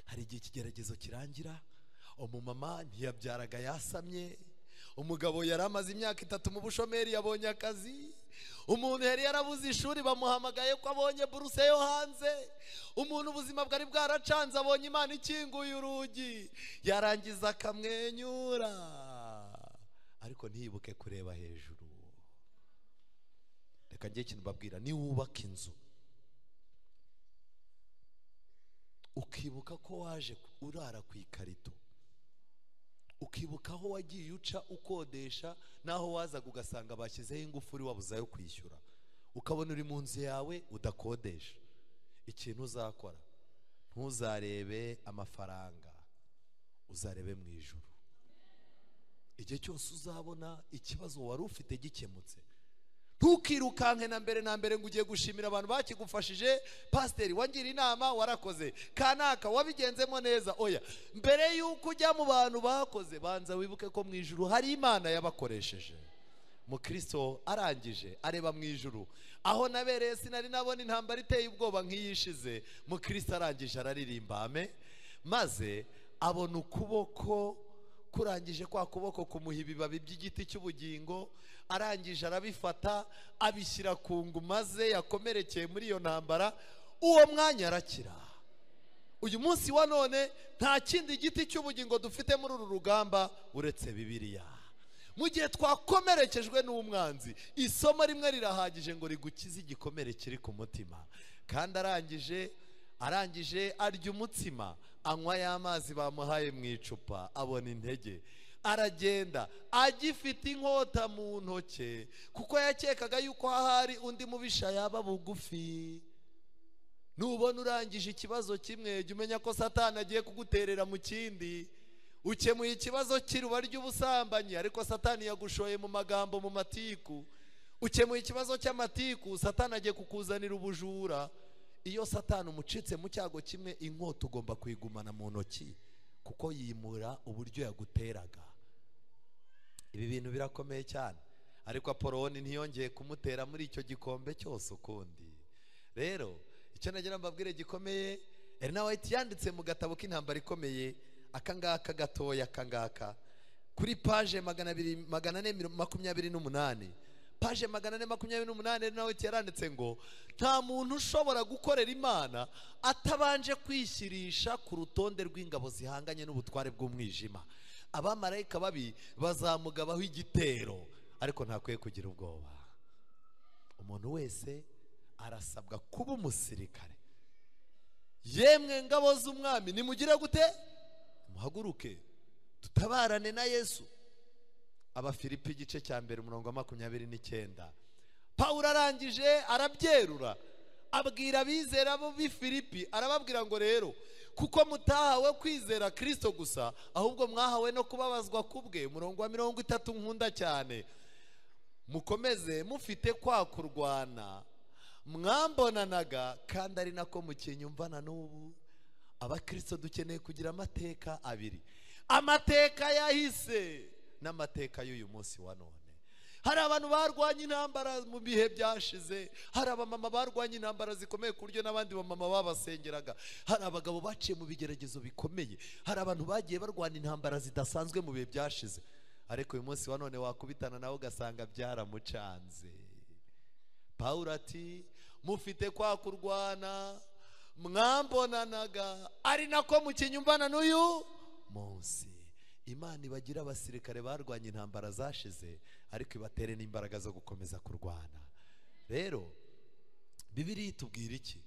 Hari igihe ikigeragezo kirangira, umumama ntiyabyaraga yasamye, umugabo yari amaze imyaka 3 mu bushomeri yabonye akazi, umuntu yari yarabuze ishuri bamuhamagaye ko abonye buruse yo hanze, umuntu ubuzima bwari bwaracanze abonye Imana ikinguye urugi, yarangiza akamwenyura, ariko ntiyibuke kureba hejuru. Reka njye ikintu mbabwira, niwubaka inzu ukibuka ko waje urara ku ikarito, ukibuka aho wagiye uca ukodesha naho wazaga ugasanga bashyizeho ingufuri wabuzayo kwishyura, ukabona uri mu nzu yawe udakodesha, ikintu uzakora ntuzarebe amafaranga, uzarebe mu ijuru. Igihe cyose uzabona ikibazo wari ufite gikemutse, ntukirukanke na mbere na mbere ngo ugiye gushimira abantu bakigufashije, pasiteri wangira inama warakoze, kanaka wabigenzemo neza. Oya, mbere yuko ujya mu bantu bakoze, banza wibuke ko mu ijuru hari Imana yabakoresheje. Mukristo arangije areba mu ijuru, aho nabereye sinari nabona intambara iteye ubwoba nk'iyishize. Mukristo arangije araririmba ame, maze abona ukuboko kurangije, kwa kuboko kumuha ibibabi by'igiti cy'ubugingo, arangije arabifata abishyira ku nguma ze yakomerekeye muri iyo ntambara, uwo mwanya arakira. Uyu munsi wa none nta kindi giti cy'ubugingo dufite muri uru rugamba uretse Bibiliya. Mu gihe twakomerekejwe n'umwanzi, isomo rimwe rirahagije ngo rigukize igikomere kiri ku mutima. Kandi arangije arya umutsima, anywa y'amazi bamuhaye mu icupa, abona intege, aragenda agifite inkota mu ntoke, kuko yakekaga yuko ahari undi mubisha yaba bugufi. Nubona urangije ikibazo kimwe, jya umenya ko Satani agiye kuguterera mu kindi. Ukemuye ikibazo cy'iruba ry'ubusambanyi, ariko Satani yagushoye mu magambo, mu matiku. Ukemuye ikibazo cy'amatiku, Satani agiye kukuzanira ubujura. Iyo Satani umucitse mu cyago kimwe, inkota ugomba kuyigumana mu ntoki, kuko yimura uburyo yaguteraga. Ibi bintu birakomeye cyane, ariko Apolowoni ntiyongeye kumutera muri icyo gikombe cyose ukundi. Rero icyo nagira mbabwire gikomeye, Elena White yanditse mu gatabo k'intambara ikomeye, akangaka gatoya, akangaka kuri page 428, paje 428, nawe yaranditse ngo nta muntu ushobora gukorera Imana atabanje kwishyirisha ku rutonde rw'ingabo zihanganye n'ubutware bw'umwijima. Abamarayika babi bazamugabaho igitero, ariko ntakwiye kugira ubwoba. Umuntu wese arasabwa kuba umusirikare. Yemwe ngabo z'umwami, nimugire gute? Muhaguruke tutabarane na Yesu. Abafilipi igice cya 1 umurongo wa 29, Pawulo arangije arabyerura, abwira abizera bo b'i Filipi, arababwira ngo rero kuko mutahawe kwizera Kristo gusa, ahubwo mwahawe no kubabazwa kubwe. Umurongo wa 30 nkunda cyane, mukomeze mufite kwa kurwana mwambonanaga, kandi ari nako mukinyumvana n'ubu. Abakristo dukeneye kugira amateka abiri, amateka yahise n'amateka y'uyu munsi wa none. Hari abantu barwanye intambara mu bihe byashize, hari abamama barwanye intambara zikomeye ku buryo n'abandi bamama babasengeraga, hari abagabo baciye mu bigeragezo bikomeye, hari abantu bagiye barwana intambara zidasanzwe mu bihe byashize, ariko uyu munsi wa none wakubitana nawe ugasanga byaramucanze. Pawulo ati mufite kwa kurwana mwambonanaga, ari nako mukinyumvana n'uyu munsi. Imana ibagira abasirikare barwanye intambara zashize, ariko ibatere n'imbaraga zo gukomeza kurwana. Rero Bibiliya itubwira iki?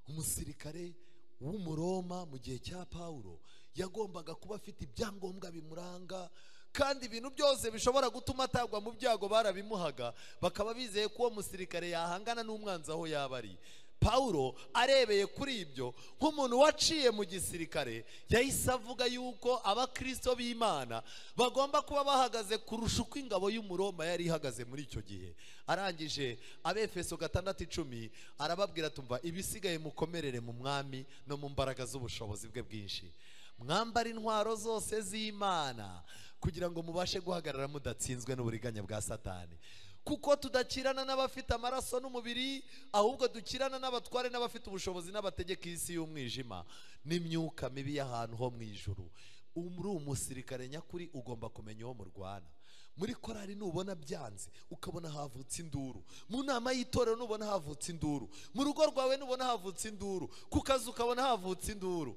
Umusirikare w'Umuroma mu gihe cya Pawulo yagombaga kuba afite ibyangombwa bimuranga, kandi ibintu byose bishobora gutuma atagwa mu byago barabimuhaga, bakaba bizeye ko uwo musirikare yahangana n'umwanzi aho yaba ari. Paulo arebeye kuri ibyo nk'umuntu waciye mu gisirikare, yahise avuga yuko abakristo b'Imana bagomba kuba bahagaze kurusha uko ingabo y'Umuroma yari ihagaze muri icyo gihe. Arangije Abefeso 6:10 arababwira tumva ibisigaye mukomerere mu mwami no mu mbaraga z'ubushobozi bwe bwinshi, mwambara intwaro zose z'Imana kugira ngo mubashe guhagarara mudatsinzwe n'uburiganya bwa Satani. Kuko tudakirana n'abafite amaraso n'umubiri, ahubwo dukirana n'abatware n'abafite ubushobozi n'abategeka isi y'umwijima n'imyuka mibi y'ahantu ho mu ijuru. Uri umusirikare nyakuri ugomba kumenya uwo murwana. Muri korari nubona byanze ukabona havutse induru, mu nama y'itorero nubona havutse induru, mu rugo rwawe nubona havutse induru, ku kazi ukabona havutse induru,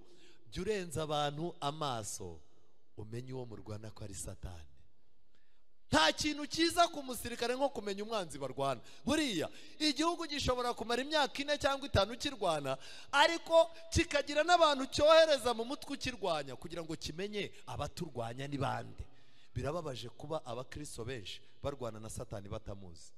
jya urenza abantu amaso umenye uwo murwana ko ari Satani. Nta kintu cyiza ku musirikare nko kumenya umwanzi barwana. Buriya igihugu gishobora kumara imyaka 4 cyangwa 5 kirwana, ariko kikagira n'abantu cyohereza mu mutwe ukirwanya kugira ngo kimenye abaturwanya ni bande. Birababaje kuba abakristo benshi barwana na Satani batamuzi,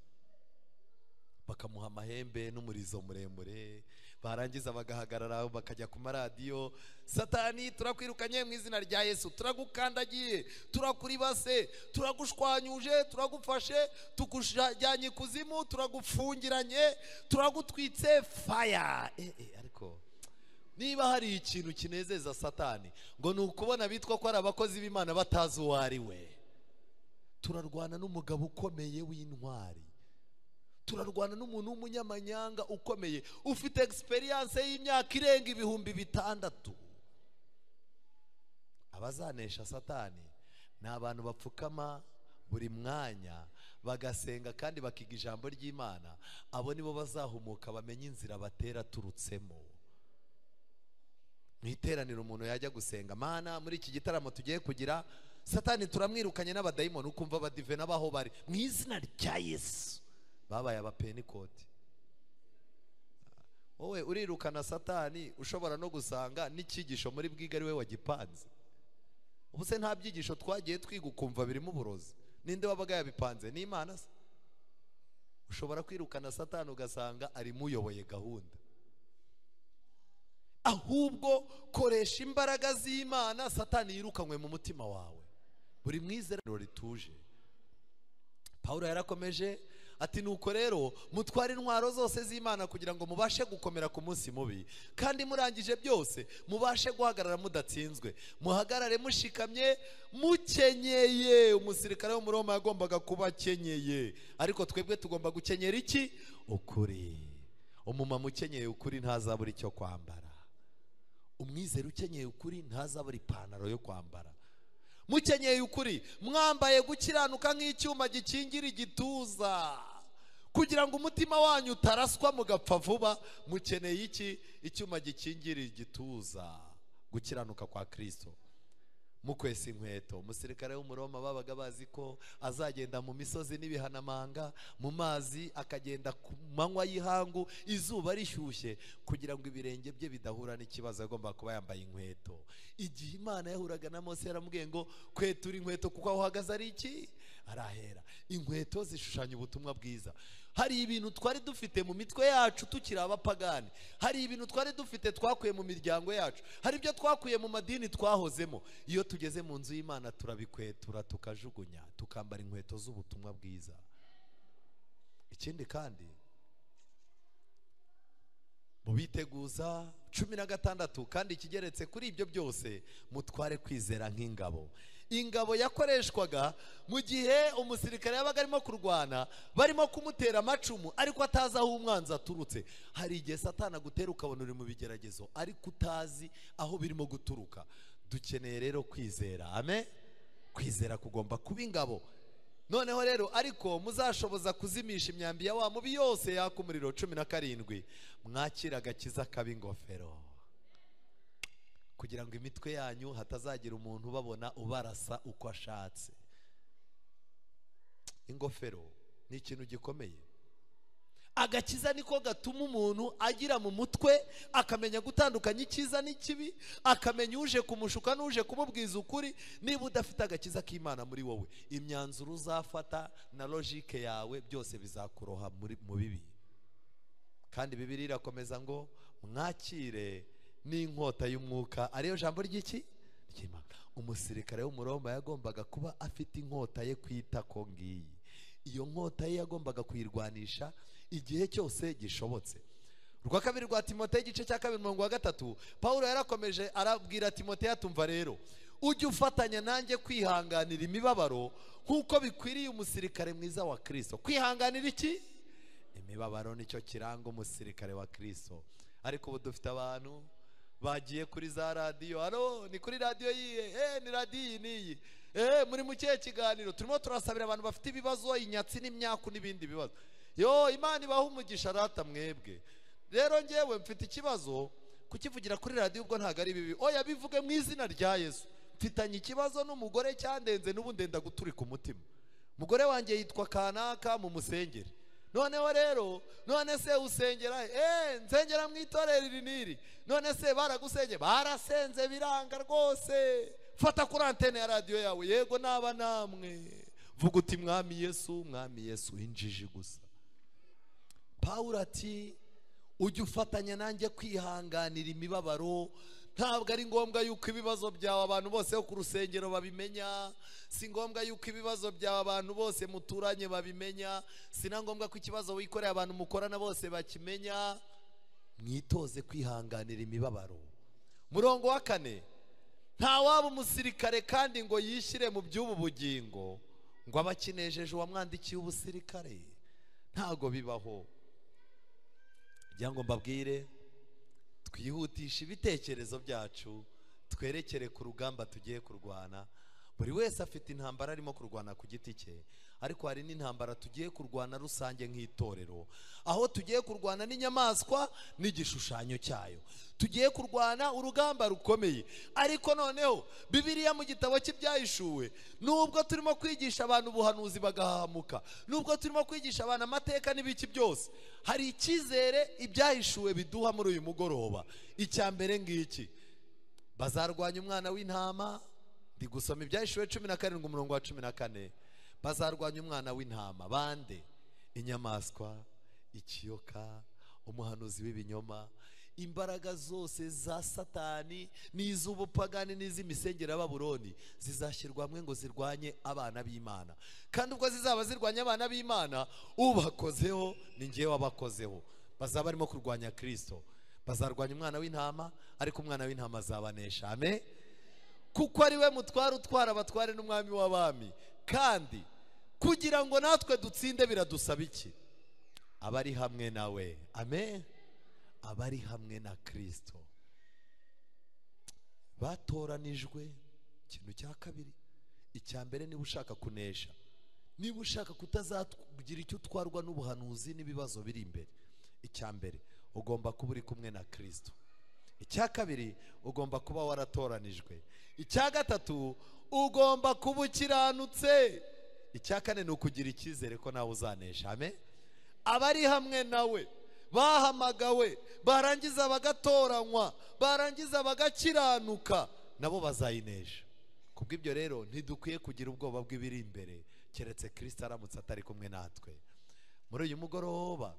bakamuha amahembe n'umurizo muremure, barangiza bagahagarara bakajya ku maradiyo, Satani turakwirukanye mu izina rya Yesu, turagukandagiye, turakuribase, turagushwanyuje, turagufashe, tukujyanye ikuzimu, turagufungiranye, turagutwitse fire. Ariko niba hari ikintu kinezeza Satani ngo ni ukubona bitwa ko ari abakozi b'Imana batazi uwo ari we. Turarwana n'umugabo ukomeye w'intwari, turarwana n'umuntu w'umunyamanyanga ukomeye ufite experience y'imyaka irenga 6000. Abazanesha Satani ni abantu bapfukama buri mwanya bagasenga kandi bakiga ijambo ry'Imana. Abo nibo bazahumuka bamenye inzira batera turutsemo. Mu iteraniro umuntu yajya gusenga, Mana muri iki gitaramo tugiye kugira, Satani turamwirukanye n'abadayimoni, ukumva abadive n'abaho bari mu izina rya Yesu babaye abapenikote. Wowe urirukana Satani, ushobora no gusanga n'ikigisho muri bwiga ari we wagipanze. Ubu se nta byigisho twagiye twiga ukumva birimo uburozi? Ninde wabaga yabipanze? Ni Imana se? Ushobora kwirukana Satani ugasanga ari muyoboye gahunda. Ahubwo koresha imbaraga z'Imana, Satani yirukanywe mu mutima wawe. Buri mwizera rituje. Paulo yarakomeje ati nuko rero mutware intwaro zose z'Imana kugira ngo mubashe gukomera ku munsi mubi, kandi murangije byose mubashe guhagarara mudatsinzwe. Muhagarare mushikamye mukenyeye. Umusirikare wo mu Roma yagombaga kuba akenyeye, ariko twebwe tugomba gukenyera iki? Ukuri. Umumama ukenyeye ukuri ntazabura icyo kwambara. Umwizera ukenyeye ukuri ntazabura ipantaro yo kwambara. Mukenyeye ukuri, mwambaye gukiranuka nk'icyuma gikingira igituza, kugira ngo umutima wanyu utaraswa mugapfa vuba. Mukeneye iki? Icyuma gikingira igituza, gukiranuka kwa Kristo. Mukwesa inkweto. Umusirikare w'Umuroma babaga bazi ko azagenda mu misozi n'ibihanamanga, mu mazi, akagenda ku manywa y'ihangu izuba rishyushye, kugira ngo ibirenge bye bidahura n'ikibazo agomba kuba yambaye inkweto. Igihe Imana yahuraga na Mose yaramubwiye ngo kwetura inkweto kuko aho uhagaze ari iki? Arahera. Inkweto zishushanya ubutumwa bwiza. Hari ibintu twari dufite mu mitwe yacu tukiri abapagani, hari ibintu twari dufite twakuye mu miryango yacu, hari ibyo twakuye mu madini twahozemo. Iyo tugeze mu nzu y'Imana turabikwetura tukajugunya, tukambara inkweto z'ubutumwa bwiza. Ikindi kandi mubiteguza 16, kandi ikigeretse kuri ibyo byose mutware kwizera nk'ingabo. Ingabo yakoreshwaga mu gihe umusirikare yabaga arimo kurwana, barimo kumutera amacumu ariko atazi aho umwanzi aturutse. Hari igihe Satani agutera ukabona uri mu bigeragezo ariko utazi aho birimo guturuka. Dukeneye rero kwizera. Amen. Kwizera kugomba kuba ingabo. Noneho rero ariko muzashoboza kuzimisha imyambi ya wa mubi yose yaka umuriro. 17, mwakira agakiza kaba ingofero, kugira ngo imitwe yanyu hatazagira umuntu ubabona ubarasa uko ashatse. Ingofero ni ikintu gikomeye. Agakiza niko gatuma umuntu agira mu mutwe akamenya gutandukanya icyiza n'ikibi, akamenya uje kumushuka n'uje kumubwiza ukuri. Niba udafite agakiza k'Imana muri wowe, imyanzuro uzafata na logique yawe byose bizakuroha mu bibi. Kandi Bibiliya irakomeza ngo mwakire n'inkota y'umwuka, ariyo jambo ry'iki? Ry'Imana. Umusirikare w'Umuroma yagombaga kuba afite inkota ye ku itako ngiyi. Iyo nkota ye yagombaga kuyirwanisha igihe cyose gishobotse. Urwa kabiri rwa Timoteyo igice cya 2 umurongo wa 3, Paulo yarakomeje arabwira Timoteyo atumva rero ujye ufatanya nanjye kwihanganira imibabaro nk'uko bikwiriye umusirikare mwiza wa Kristo. Kwihanganira iki? Imibabaro nicyo kiranga umusirikare wa Kristo. Ariko ubu dufite abantu bagiye kuri za radiyo, hano ni kuri radiyo yihe, ni radiyo iyi n'iyi, muri mu kihe kiganiro turimo turasabira abantu bafite ibibazo, inyatsi n'imyaku n'ibindi bibazo. Yo Imana ibaha umugisha rata mwebwe. Rero ngewe mfite ikibazo, kukivugira kuri radiyo ubwo ntabwo ari bibi, oya bivuge mu izina rya Yesu. Mfitanye ikibazo n'umugore cyandenze n'ubu ndenda guturika umutima. Umugore wanjye yitwa Kanaka, mu musengere. Noneho rero, none se usengera nsengera mu itorero iri n'iri. None se baragusenge? Barasenze biranga rwose. Fata kuri antene ya radiyo yawe, yego naba namwe, vuga uti Mwami Yesu, Mwami Yesu. Injiji gusa. Paulo ati ujye ufatanya nanjye kwihanganira imibabaro. Ntabwo ari ngombwa yuko ibibazo byawe abantu bose ku rusengero babimenya, si ngombwa yuko ibibazo byawe abantu bose muturanye babimenya, si na ngombwa ko ikibazo wikoreye abantu mukorana bose bakimenya. Mwitoze kwihanganira imibabaro. Murongo wa 4, nta waba umusirikare kandi ngo yishyire mu by'ubu bugingo ngo abakinejeje uwamwandikiye ubusirikare. Ntago bibaho. Kugira ngo mbabwire, twihutisha ibitekerezo byacu, twerekere ku rugamba tugiye kurwana. Buri wese afite intambara arimo kurwana ku giti cye, ariko hari n'intambara tugiye kurwana rusange nk'itorero, aho tugiye kurwana n'inyamaswa n'igishushanyo cyayo. Tugiye kurwana urugamba rukomeye. Ariko noneho Bibiliya mu gitabo cy'Ibyahishuwe, nubwo turimo kwigisha abantu ubuhanuzi bagahamuka, nubwo turimo kwigisha abantu amateka n'ibiki byose, hari icyizere ibyahishuwe biduha muri uyu mugoroba. Icya mbere ngiki, bazarwanya umwana w'intama. Ndi gusoma Ibyahishuwe 17 umurongo wa 14. Bazarwanya umwana w'intama bande? Inyamaswa, ikiyoka, umuhanuzi w'ibinyoma, imbaraga zose za Satani n'iz'ubupagani n'iz'imisengero ya Babuloni zizashyirwa hamwe ngo zirwanye abana b'Imana. Kandi ubwo zizaba zirwanya abana b'Imana, ubakozeho ni ngewe wabakozeho. Bazaba barimo kurwanya Kristo, bazarwanya umwana w'intama, ariko umwana w'intama azabanesha. Amen. Kuko ari we mutware utwara abatware n'umwami w'abami. Kandi kugira ngo natwe dutsinde biradusaba iki? Abari hamwe nawe. Amen. Abari hamwe na Kristo batoranijwe. Ikintu cya kabiri, icya mbere, niba ushaka kunesha, niba ushaka kutazagira icyo utwarwa n'ubuhanuzi n'ibibazo biri imbere, icya mbere ugomba kuba uri kumwe na Kristo. Icya kabiri, ugomba kuba waratoranijwe. Icya gatatu, ugomba kuba ukiranutse. Icya kane ni ukugira icyizere ko nawe uzanesha. Amen. Abari hamwe nawe bahamagawe, barangiza bagatoranywa, barangiza bagakiranuka, nabo bazayinesha. Kubw'ibyo rero ntidukwiye kugira ubwoba bw'ibiri imbere, keretse Kristo aramutse atari kumwe natwe. Muri uyu mugoroba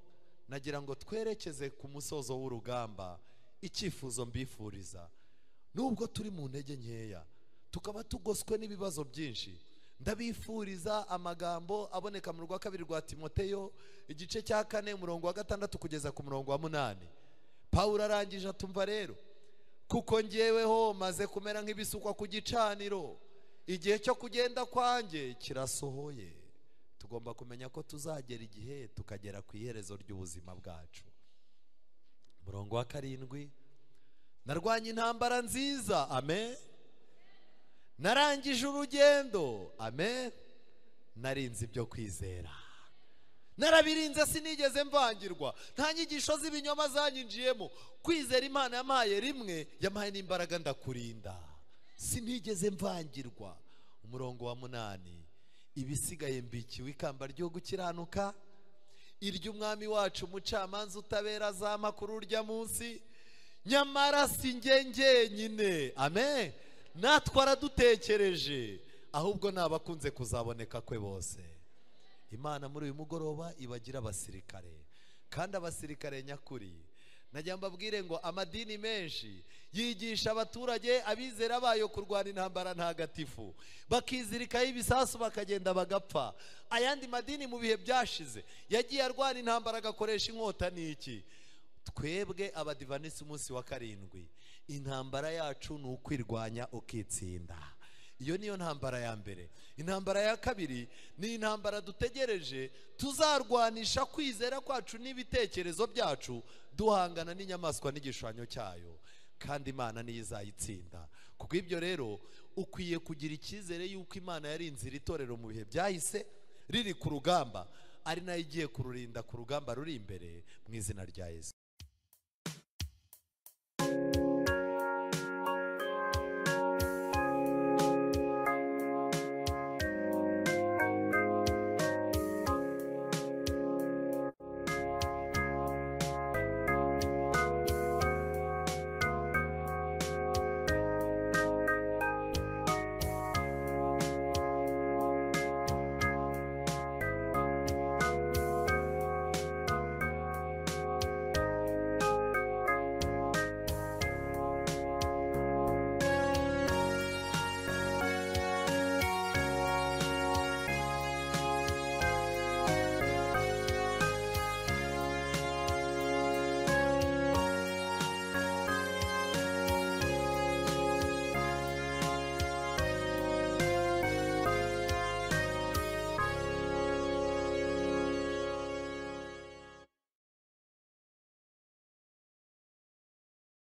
nagira ngo twerekeze ku musozo w'urugamba. Icyifuzo mbifuriza, nubwo turi mu ntege nkeya, tukaba tugoswe n'ibibazo byinshi, ndabifuriza amagambo aboneka mu rwa kabiri rwa Timoteyo igice cya 4 umurongo wa 6 kugeza ku murongo wa 8. Paulo arangije atumva rero, kuko ngeweho maze kumera nk'ibisukwa ku gicaniro, igihe cyo kugenda kwanjye kirasohoye. Tugomba kumenya ko tuzagera igihe tukagera ku iherezo ry'ubuzima bwacu. Murongo wa 7, narwanye intambara nziza. Amen. Narangije urugendo. Amen. Narinze ibyo kwizera, narabirinze, sinigeze mvangirwa, nta nyigisho z'ibinyoma zanyinjiyemo. Kwizera Imana yampaye rimwe, yampaye n'imbaraga ndakurinda, sinigeze mvangirwa. Umurongo wa 8, ibisigaye mbikiwe ikamba ryo gukiranuka, iry'umwami wacu umucamanza utabera azampa kuri urya munsi, nyamara si njye njyenyine. Amen. Natwe aradutekereje, ahubwo nabakunze kuzaboneka kwe bose. Imana muri uyu mugoroba ibagira abasirikare, Kandi abasirikare nyakuri, najya mbabwire ngo amadini menshi yigisha abaturage abizera bayo kurwana intambara ntagatifu, bakizirikaho ibisasu bakagenda bagapfa. Ayandi madini mu bihe byashize yagiye arwana intambara agakoresha inkota n'iki. Twebwe abadivanisi umunsi wa karindwi, intambara yacu ni ukwirwanya ukitsinda. Iyo niyo ntambara ya mbere. Intambara ya kabiri ni intambara dutegereje tuzarwanisha kwizera kwacu n'ibitekerezo byacu, duhangana n'inyamaswa n'igishushanyo cyayo, kandi Imana niyo izayitsinda. Kuko ibyo rero ukwiye kugira icyizere yuko Imana yarinze iri torero mu bihe byahise riri ku rugamba, ari nayo igiye kururinda ku rugamba ruri imbere, mu izina rya Yesu.